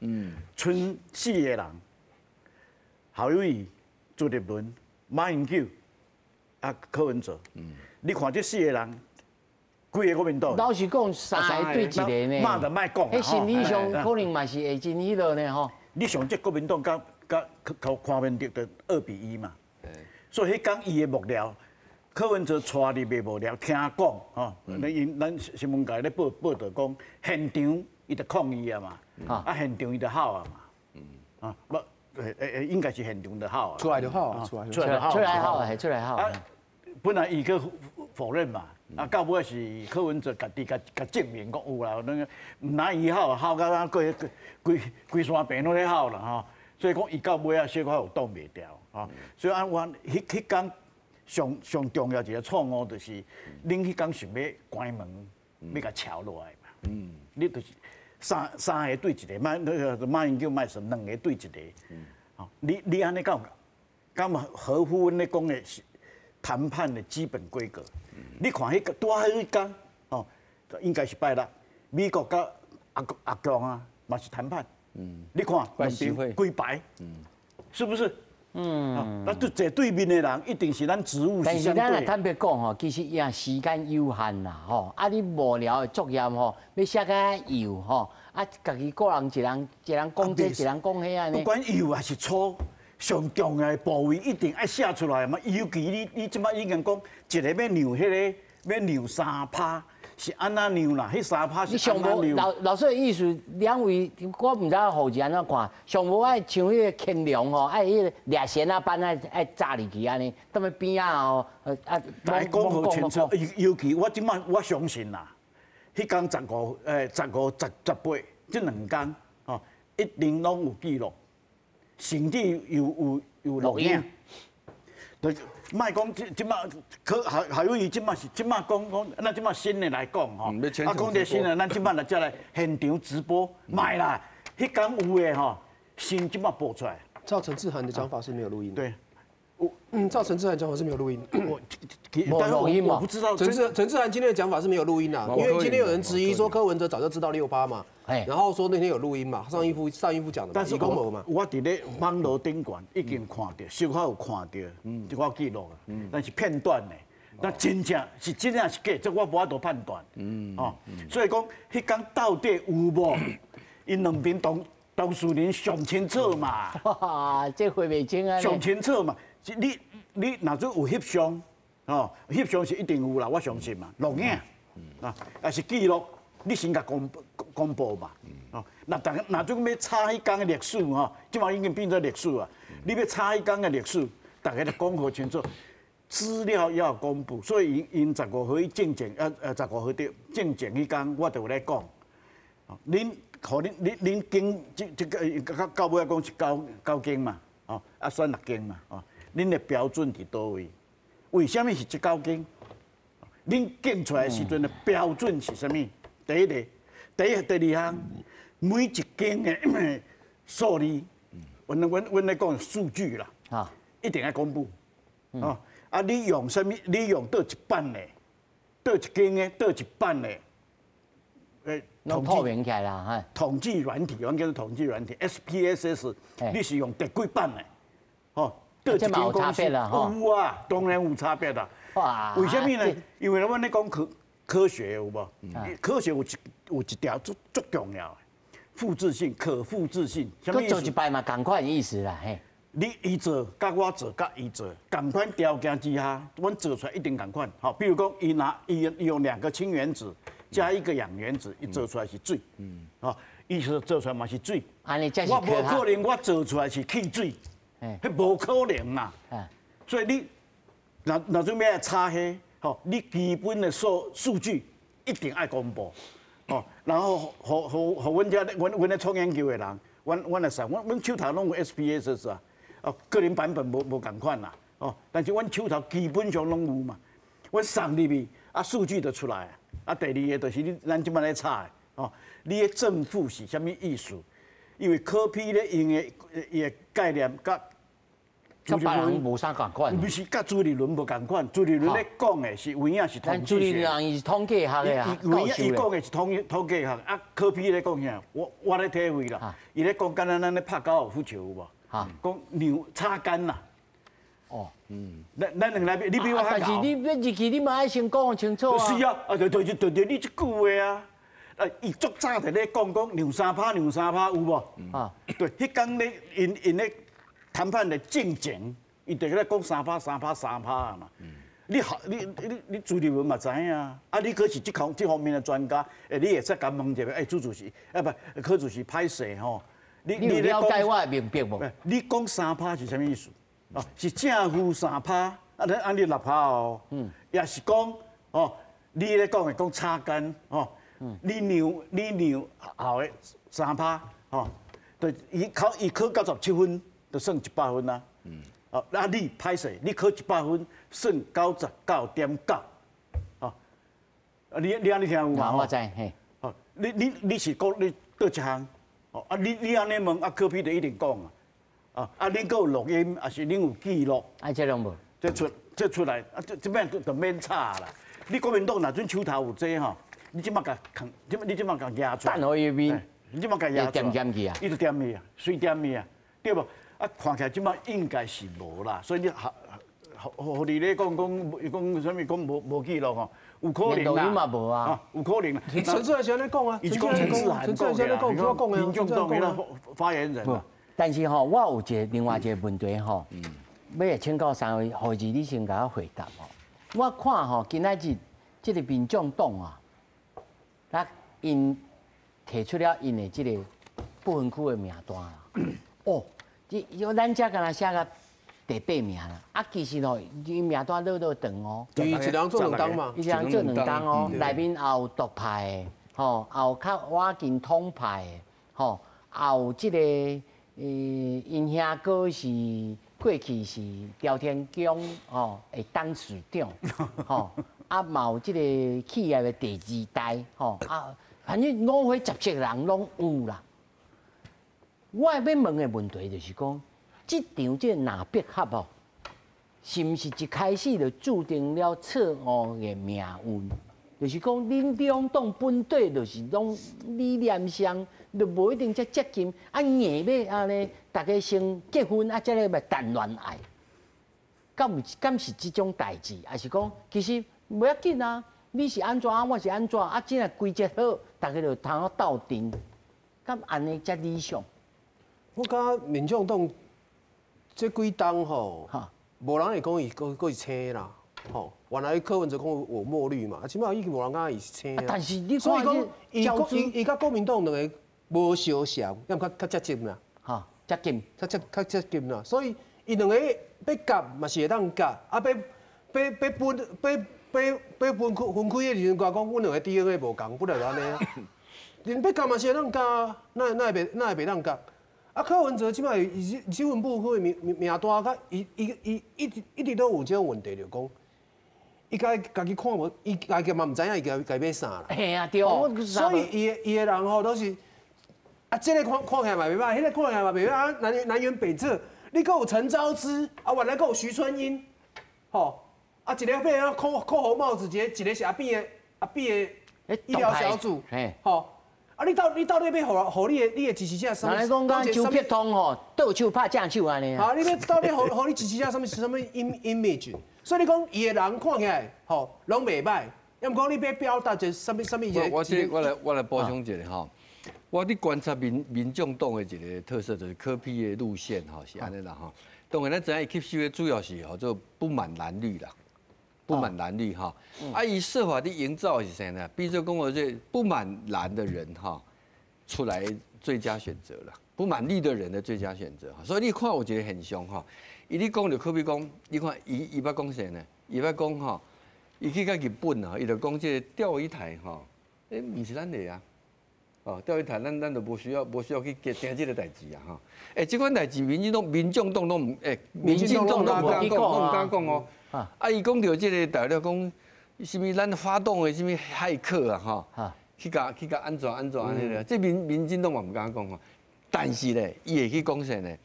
賰四個人，侯友宜、朱立倫、馬英九、啊柯文哲。你看這四個人。幾個國民黨？老實講，三個對一個呢。罵就莫講。彼心理上可能嘛是會真彼落呢吼。你上這國民黨佮佮柯文哲就2比1嘛。所以彼工伊的幕僚，柯文哲帶入的幕僚，聽講吼，𪜶咱新聞界咧報道講，現場伊就抗議啊嘛，啊現場伊就吼啊嘛，啊無，應該是現場就吼啊。出來就吼，出來就吼，出來吼，係出來吼。啊，本來伊去否認嘛。啊，到尾是柯文哲家己共證明講有啦，那個毋但伊吼，吼到咱規規規山坪攏咧吼啦吼，所以講伊到尾啊，小可有擋袂牢吼。所以按阮彼彼工上上重要一個錯誤就是，恁彼工想欲關門，欲共撨落來嘛。你就是三個對一個，馬那個馬英九莫算兩個對一個。吼，你按呢敢有合乎阮咧講的談判的基本規格？你看彼個拄仔彼工，吼，應該是拜六，美國佮阿共啊，嘛是談判。你看兩邊幾排，是不是？那就坐對面的人一定是咱職務。但是咱若坦白講吼，其實也時間有限啦，吼。啊，你無聊的作業吼，欲寫較幼吼，啊，家己個人一人一人講這，一人講彼按呢。不管幼還是粗。上重要的部位一定愛寫出來嘛，尤其你這擺已經講一個欲讓彼個欲讓3%，是按怎讓啦？彼3%是按怎讓？老師的意思，兩位我毋知後日按怎看，上無愛像彼個乾隆吼，愛彼個掠線仔板愛愛紮入去按呢，踮咧邊仔吼，啊，來講好清楚。尤其我這擺我相信啦，彼工15、15、18這兩工吼，一定攏有記錄。甚至有錄影，就莫講這這擺可還有伊這擺是這擺講講，咱這擺新的來講吼，啊講這新的，咱這擺來才來現場直播，莫啦，彼工有的吼，先這擺播出來。照陳智菡的講法是沒有錄音。對，照陳智菡講法是沒有錄音。我，但是我不知道陳智菡今天的講法是沒有錄音啊，因為今天有人質疑說柯文哲早就知道6%嘛。然後說那天有錄音嘛，上一副講的嘛，但是我我佇咧網路頂懸已經看著，小可有看著這個記錄啊，但是片段的，那真正是真正是假，這我無法度判斷。哦，所以講彼工到底有無？𪜶兩邊當事人上清楚嘛。哇，這回袂清啊！上清楚嘛，你若做有翕相，哦，翕相是一定有啦，我相信嘛，錄影啊，抑是記錄。你先共公布嘛，哦，若逐个若種欲查彼工的歷史吼，這擺已經變做歷史啊。你欲查彼工的歷史，逐家都講好清楚，資料要公布，所以𪜶15號去證證，15號對證證彼工，我就有咧講，恁，予恁經這個到尾講是九間嘛，哦，啊選6間嘛，哦，恁的標準佇佗位？為啥物是這九間？恁揀出來的時陣的標準是啥物？第一個，第二項，每一間的數字，阮咧講數據啦，一定愛公布。哦，啊，你用啥物？你用佗一版的，佗一間的，佗一版的，統透明起來啦，統計軟體，阮叫做統計軟體，SPSS，你是用第幾版的？哦，佗一間公司有啊，當然有差別啦。為啥物呢？因為阮咧講科學有無？科學有一條足足重要的，複製性、可複製性。閣做一擺嘛，仝款意思啦，嘿。你伊做，佮我做，佮伊做，仝款條件之下，阮做出來一定仝款。好，比如講，伊拿伊用兩個氫原子，加一个氧原子，伊做出来是水。哦，伊说做出来嘛是水。我无可能，我做出来是汽水，彼无可能啦。所以你若若准欲来查彼，吼，你基本的数据一定爱公布，哦，然后予予予阮遮阮阮咧创研究的人，阮阮来算，阮阮手头拢有 SPSS 啊，哦，个人版本无无仝款啦，哦，但是阮手头基本上拢有嘛，阮送入去，啊，数据就出来，啊，第二个就是你咱这摆咧查的，哦，你的正负是啥物意思？因为柯 P 咧用的伊的概念佮佮别人无啥仝款。毋是佮朱立伦无仝款，朱立伦咧讲的是有影是统计学。朱立伦伊是统计学的啊，有影伊讲的是统计学，啊，柯 P 咧讲啥？我咧体会啦，伊咧讲敢若咱咧拍高尔夫球有无？讲让插杆啦。哦，咱咱两个你比我较但是你欲入去，你嘛爱先讲清楚啊。是啊，啊就就就就你这句话啊，啊，伊足早就咧讲讲让三趴让三趴有无？啊，对，彼工咧𪜶𪜶咧谈判的进前，伊就咧讲三趴三趴三趴啊嘛。你学你你你朱立伦嘛知影啊？啊，你阁是这方这方面的专家，欸，你会使共问一下，欸，朱主席，啊不，柯主席歹势吼。你你了解我的明白无？你讲三趴是啥物意思？哦，是正负三趴，啊，你按你六趴哦。也是讲哦，你咧讲的讲插杆哦，你让你让后的三趴哦，对，伊考伊考97分，就算100分啊。哦，啊你歹势，你考100分，算99.9，哦，啊你你按呢听有嘛？我知，嘿。哦，你你你是讲你佗一项？哦，啊你你按呢问，啊柯 P 就一定讲啊。啊啊，恁阁有录音，抑是恁有记录？啊，这拢无。这出这出来，啊这这摆就免吵啦。你国民党若阵手头有这吼，你这摆共扛，这你这摆共举出来。等予伊面。你这摆共举出来。点点去啊？伊就点去啊，随点去啊，对无？啊，看起来这摆应该是无啦，所以你予予你咧讲讲，伊讲啥物讲无无记录吼，有可能啦。嘛无啊，有可能。陈志汉咧讲啊，伊是讲陈智菡讲的啊，民众党的发言人。但是吼，我有一个另外一个问题吼，欲来请教三位，何志你先共我回答吼。我看吼，今仔日这个民众党啊，那𪜶提出了𪜶的这个不分区的名单啦。哦，这有咱遮敢若写个第八名啦，啊，其实吼，伊名单落落长哦。伊一人做两冬嘛。一人做两冬哦，内面也有独派的，吼，也有较倚近统派的，吼，也有这个，𪜶兄哥是过去是朝天宫吼的董事长，吼，啊嘛有这个企业的第二代，吼，啊，反正五花十七人拢有啦。我欲问的问题就是讲，这场这个蓝白合哦，是毋是一开始就注定了错误的命运？就是讲，恁两党本底就是拢理念上就无一定遮接近，啊硬欲按呢，逐家先结婚啊，才咧欲谈恋爱，敢有敢是这种代志？抑是讲其实无要紧啊？你是按怎，我是按怎，啊，只若规则好，逐家就通好斗阵，敢按呢才理想？我感觉民众党这几冬吼，无人会讲伊阁阁是青啦，吼。原来柯文哲讲我墨绿嘛，啊，这摆已经无人感觉伊是青啊。但是你所以讲，伊伊伊佮国民党两个无相像，犹较较接近啦。哈，接近，较接较接近啦。所以伊两个欲夹嘛是会当夹，啊，欲欲欲分欲欲欲分开分开的时阵，讲阮两个 DNA 无仝，本来就按呢。恁欲夹嘛是会当夹，哪哪会袂哪会袂当夹？啊，柯文哲这摆伊这份不分区名名单，佮伊伊伊一直一直都有这种问题，就讲。伊家家己看无，伊家己嘛毋知影伊家家欲啥啦。嘿啊，对。所以伊的伊的人吼都是，啊，这个看看起来嘛袂䆀，彼个看起来嘛袂䆀啊，南南辕北辙。你阁有陈昭姿，啊，原来阁有徐春英，吼，啊，一个被扣扣红帽子，一个一个是阿扁的阿扁的医疗小组，吼，啊，你到你到底欲予予你的你的支持者啥物？人讲讲周伯通吼，倒手拍正手按呢。啊，你欲到底予予你支持者啥物啥物 image？所以你讲伊的人看起来吼拢袂䆀，犹毋过你欲表达一个啥物啥物一个？我这我来我来补充一下吼，我伫观察民民众党的一个特色就是柯 P 的路线吼是按呢啦吼。当然咱知影伊吸收的主要是号做不满蓝绿啦，不滿藍綠哈。啊，伊設法的營造是啥呢？比如說講我這不滿藍的人哈，出來最佳選擇了，不滿綠的人的最佳選擇。所以你看有一個現象哈，伊咧講就可比講，你看伊伊捌講啥呢？伊捌講吼，伊去到日本啊，伊就講這個釣魚台吼，欸，毋是咱的啊。哦，釣魚台咱咱就無需要無需要去驚這個代誌啊！吼，欸，這款代誌民進黨、民眾黨攏毋，欸，民進黨攏毋敢講，攏毋敢講哦。啊，伊講著這個代表講，啥物咱發動的啥物駭客啊，吼，去共去共按怎按怎按呢個，這民民進黨嘛毋敢講吼。但是咧，伊會去講啥呢？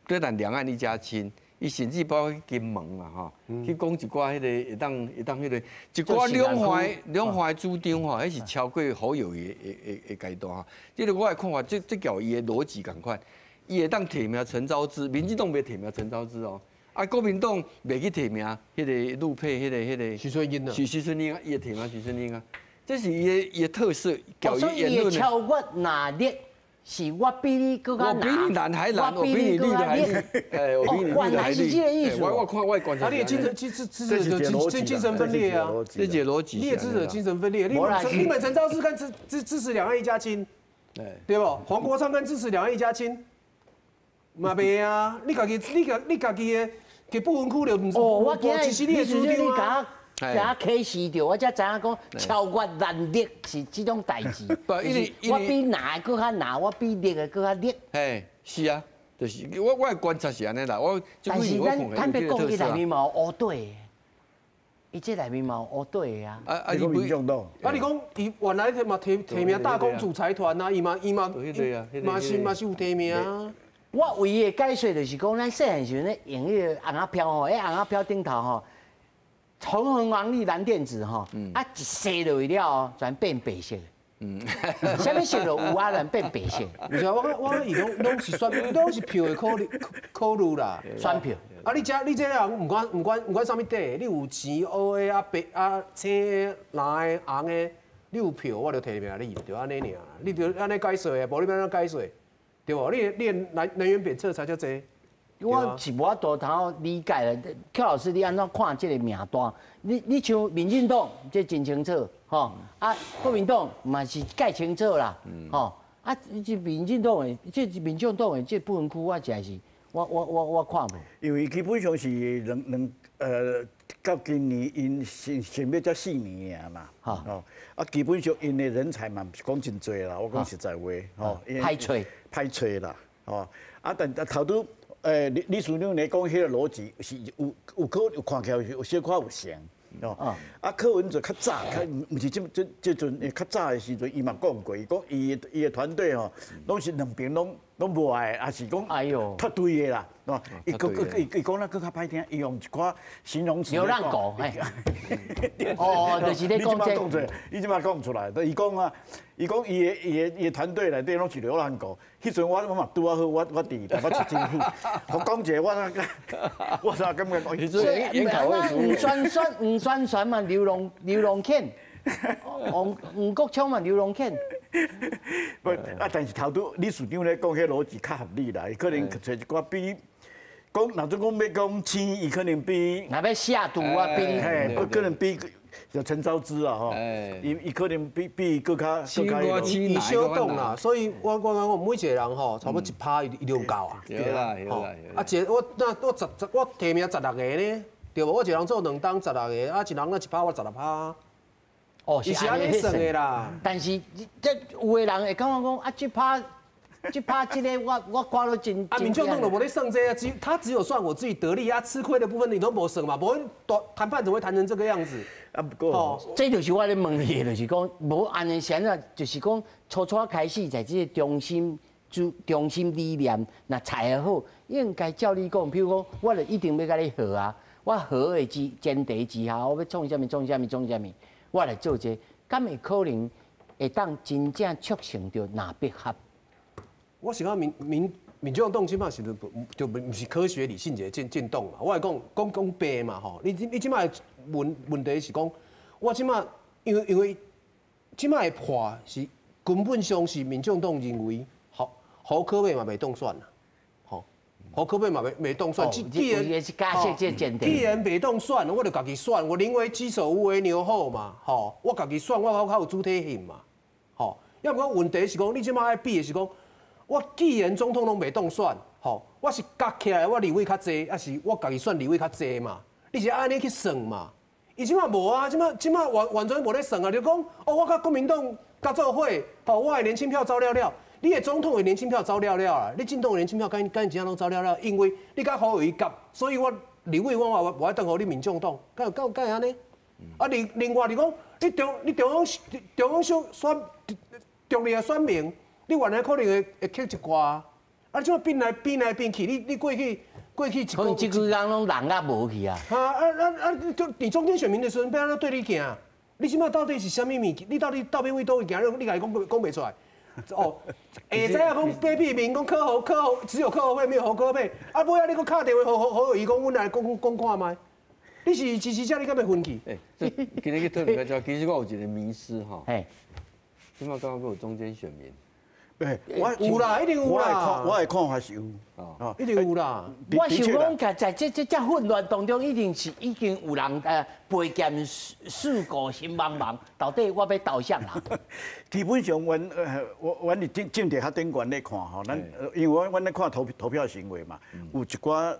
對咱兩岸一家親。伊甚至包括去金門啊，吼，去講一寡彼個會當會當彼個一寡兩岸的主張吼，彼是超過侯友宜的的的階段吼。這個我的看法，這這叫伊的邏輯仝款，伊會當提名陳昭姿，民進黨袂提名陳昭姿哦，啊國民黨袂去提名彼個陸配，彼個彼個徐春英啊，許徐春英啊，伊會提名徐春英啊，這是伊的伊的特色，所以伊會超越哪力？是我比你閣較難，我比你閣較綠。哎，我比你原來是這個意思。我我看我觀察。啊，你的精神精精精精神分裂啊！這是邏輯。你也支持精神分裂。你你們陳昭姿跟支支持兩岸一家親，對不？黃國昌跟支持兩岸一家親，嘛袂啊！你家己你家你家己的給不分區就毋哦，我今日你你共共啟示著，我才知影講超越能力是這種代誌。我比藍的閣較藍，我比綠的閣較綠。嘿，是啊，就是我我的觀察是按呢啦。我但是咱坦白講，伊內面嘛有烏底，伊這內面嘛有烏底的啊。啊啊！你民眾黨。啊，你講伊原來嘛提提名大公主財團啊，伊嘛伊嘛嘛是嘛是有提名啊。我唯一的解說就是講，咱細漢時陣咧用彼個紅仔飄吼，彼紅仔飄頂頭吼。紅紅黃綠藍靛紫吼，啊一洗落去了後，全變白色。嗯，啥物色都有啊，然變白色。毋是啊，我我伊攏攏是選，攏是票的考慮考慮啦。選票。啊，你這你這人毋管毋管毋管啥物底，你有錢烏的啊白啊青的藍的紅的，你有票我就提名你，就按呢爾。你就按呢解說啊，無你欲按怎解說，對無？你你能能源檢測才遮濟。我是無法度通理解啦，寇老師，你按怎看這個名單？你你像民進黨這真清楚，吼啊，國民黨嘛是蓋清楚啦，吼啊，這民進黨的，這民眾黨的這不分區，我真是，我我我我看無。因為基本上是兩兩到今年𪜶選選欲才四年爾嘛，吼啊，基本上𪜶的人才嘛毋是講真濟啦，我講實在話，吼，歹揣，歹揣啦，吼啊，但但頭拄。欸，李李處長咧講彼個邏輯是有有可有看起來有小可有成，哦，啊柯文哲較早，較毋是這這這陣，較早的時陣，伊嘛講過，伊講伊伊的團隊吼，攏是兩邊攏攏無愛，抑是講脫隊的啦，哦，伊閣閣伊伊講得閣較歹聽，伊用一寡形容詞。流浪狗，哦，就是咧講這個。伊這擺講出來，伊講啊，伊講伊的伊的伊的團隊內底攏是流浪狗。彼陣我我嘛拄仔好，我我佇台北市政府，我講一個我我啥感覺講。所以吳宣傳吳宣傳嘛，流浪流浪犬，黃黃國昌嘛，流浪犬。不啊，但是頭拄李處長咧講彼邏輯較合理啦，伊可能揣一寡比講，若準講欲講青，伊可能比。若欲下毒啊，比。嘿，可能比。就陳昭姿啊，吼，伊伊可能比比伊閣較閣較伊小黨啦，所以我我講每一個人吼，差不多1%伊伊就有夠啊。對啦，對啦。啊，一個我那我十十我提名16個呢，對無？我一個人做兩冬16個，啊，一人那1%我16%。哦，是按呢算的啦。但是這有的人會感覺講啊，這趴這趴這個我我看了真。啊，民眾黨都無咧算這個啊，只他只有算我自己得利啊，吃虧的部分你都無算嘛，無談判怎會談成這個樣子？啊，不過，這就是我咧問你的，就是講無按呢啥啊，就是講初初開始在這個中心主中心理念，若採好，應該照你講，比如講，我就一定欲共你和啊，我和的之前提之下，我欲創啥物創啥物創啥物，我來做這個，敢會可能會當真正促成著藍白合？我是講民民民眾黨這擺是就就毋是科學理性一個政政黨嘛。我來講講講白嘛吼，你你這擺問問題是講，我這擺因為因為這擺的破是根本上是民眾黨認為侯侯科委嘛袂當選啦，吼，侯柯配嘛袂当选，既然是假设这前提，既然袂当选，我就家己选，我宁为鸡首勿为牛后嘛，吼，我家己选，我较有主体性嘛，吼。要毋过问题是讲，你这马爱比的是讲，我既然总统拢袂当选，吼，我是夹起来我立委较济，抑是我家己选立委较济嘛？你是按呢去算嘛？伊这马无啊，这马完全无咧算啊，就讲哦，我佮国民党合做伙，吼，我的年轻票走了了。你的总统的年轻票走了了啊，你政党的年轻票敢敢真正拢走了了，因为你佮侯友宜夹，所以我立委我嘛无爱当予你民众党，敢敢敢会按呢？啊，另外你讲，你中央选中立的选民，你原来可能会扣一寡，啊，你这变来变来变去，你过去一可能这几工拢人啊无去啊。啊啊啊啊！就你中间选民的时阵，欲按怎对你行？你这马到底是啥物物件？你到底到底为佗位行？你家己讲讲袂出来。哦，会知影讲马碧明讲柯侯柯侯只有柯侯配没有侯柯配，啊，尾仔你阁敲电话予侯友宜讲，阮来讲讲看觅。你是支持者，你敢袂分去？欸，今日去讨论较，其实我有一个迷思吼。嘿，这马感觉阁有中间选民。对，我有啦，一定有啦。我的看法是有，哦，一定有啦。我想讲，在这混乱当中，一定是已经有人背剑四顾心茫茫，到底我欲投啥人？基本上，阮伫政治学顶悬咧看吼，咱因为阮咧看投票行为嘛，有一寡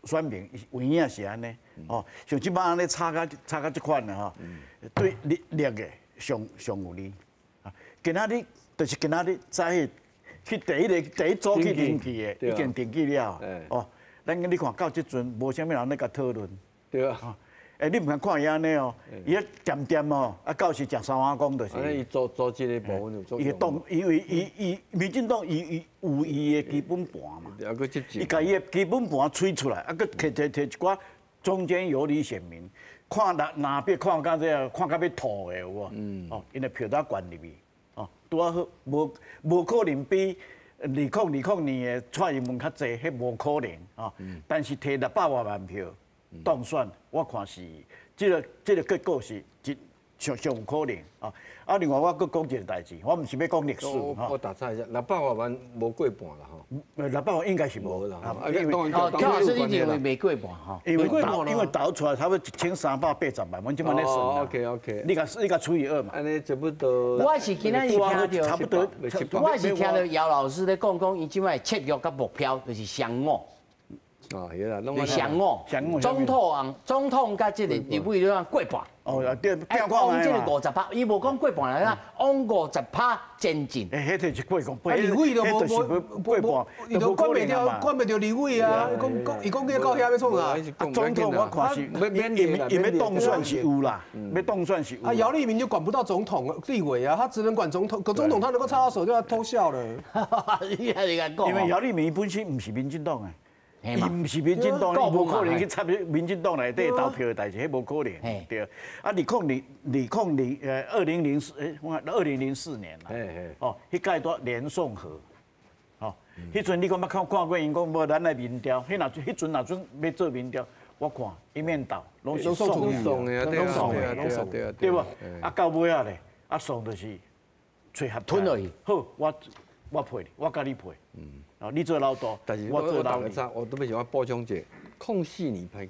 选民有影是按呢，哦，像这马按呢吵甲这款的吼，对绿绿的上上有利，啊，今仔日。就是今仔日早起去第一个第一组去登记的，已经登记了。哦，咱你看到这阵无啥物人咧共讨论。对啊。欸，你毋通看伊按呢哦，伊咧恬恬哦，啊，到时食三碗公就是。伊组组织的部分有伊党，因为伊民进党伊有伊的基本盘嘛。伊共伊的基本盘吹出来，啊，阁提提提一寡中间游离选民，看哪哪边看甲这个，看甲欲吐的有无？哦，𪜶的票都灌入去。拄仔好，无可能比2020年的蔡英文较济，彼无可能啊。但是提600外万票当选，我看是这个结果是真上上有可能啊。啊，另外我阁讲一个代志，我毋是欲讲历史哈。我打岔一下，600外万无过半啦吼。 600万应该是无啦。啊，柯老师你认为袂过半吼？因为投出来差不多1380万，阮这马咧算。 OK OK。你共除以二嘛。按呢差不多。我是今仔日听著，差不多。我是听著姚老师咧讲讲，伊这马策略佮目标就是双五。哦，是啦，双五。总统啊，总统佮这个立委都过半。哦，对，往这个50%，伊无讲过半啦，往50%前进。欸，彼就是过半，立委都无过半，伊都管袂著，管袂著立委啊！伊讲讲，伊讲去到遐欲创啥？总统我看是，伊欲当选是有啦，欲当选是有。啊，姚立明就管不到总统立委啊，他只能管总统，可总统他能够插到手就要偷笑了。因为姚立明本身毋是民进党的。伊毋是民进党，伊无可能去插民进党内底投票的代志，彼无可能。对。啊，2004，欸，我2004年啦。哦，彼届拄连宋和，哦，彼阵你讲捌看看过，𪜶讲无咱来民调，彼若彼阵若准欲做民调，我看一面倒，拢是宋的，拢宋的，拢宋的，对无？啊，到尾仔咧，啊宋就是揣合吞落去。好，我配你，我佮你配。嗯。哦，你做老大，但是我做老二。我特别喜欢补充一下，04年歹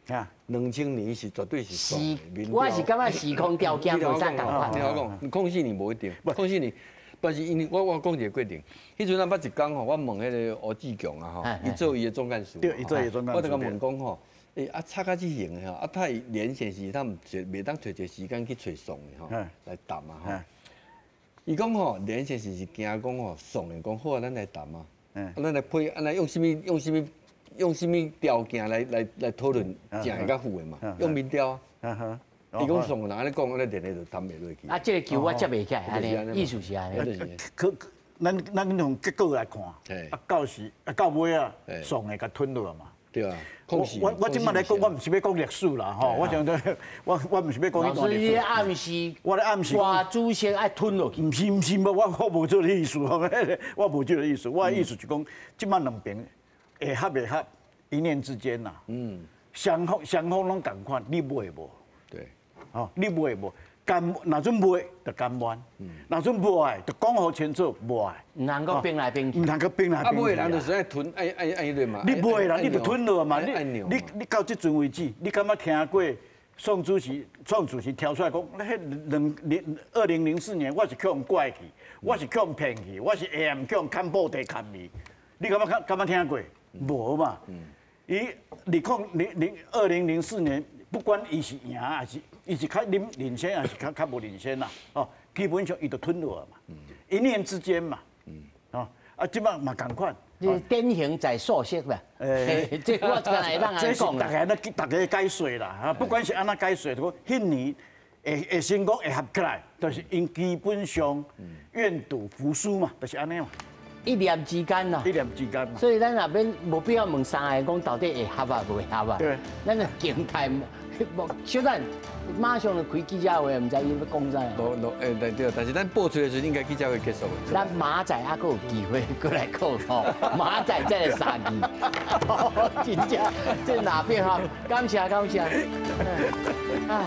讲，啊，2000年是绝对是宋。我是感觉时空条件无啥仝款。你听我讲，04年无一定，04年，但是因为我讲一个过程，彼阵咱捌一工吼，我问彼个吴志强啊吼，伊做伊的总干事，对，伊做伊的总干事。我就共问讲吼，欸，啊，吵甲这型的吼，啊，他连线时他毋袂当揣一个时间去揣宋的吼，来谈啊吼。伊讲吼，连线时是惊讲吼，宋的讲好啊，咱来谈啊。咱来配，按呢用啥物条件来讨论，正会较符的嘛？用民调啊。伊讲宋人按呢讲，按呢连咧就谈袂落去。啊，这个球我接袂起来，按呢意思是按呢。可咱从结果来看，啊到时啊到尾啊，宋会共吞落嘛。对啊。我这马来讲，我毋是欲讲历史啦，吼，我想讲，我毋是欲讲彼段历史。老师，你暗示，我咧暗示，郭主席爱吞落去。毋是毋是，我无这个意思，我无这个意思。我的意思就讲，这马两边会合袂合，一念之间呐。双方双方拢仝款，你买无？对。吼，你买无？甘若阵袂就甘愿，若阵无爱就讲予清楚无爱。毋通阁变来变去，毋通阁变来变去。啊，无的人就是爱吞，爱爱爱彼个嘛。你无的人，你就吞落嘛。你你你到这阵为止，你敢捌听过宋主席宋主席跳出来讲，彼两零2004年我是予人拐去，我是予人骗去，我是下暗予人砍布袋砍去。你敢捌敢捌听过？无嘛。伊2004年，不管伊是赢还是伊是较领领先，还是较较无领先啦，哦，基本上伊就吞落嘛，一念之间嘛，哦，啊，这摆嘛仝款，这典型在素色啦，欸，这我敢会当按呢讲。这是大家咧，大家解说啦，啊，不管是按怎解说，就讲彼年会会成功会合起来，就是𪜶基本上愿赌服输嘛，就是按呢嘛。一念之间啦，一念之间。所以咱若免无必要问三个讲到底会合啊，袂合啊。对。咱个静待，无小等，马上就开记者会，毋知伊欲讲啥。无无，欸对对，但是咱播出的时阵应该记者会结束。咱明仔载犹阁有机会阁来讲吼，明仔载再来三字。真正这哪变哈？感谢感谢。啊。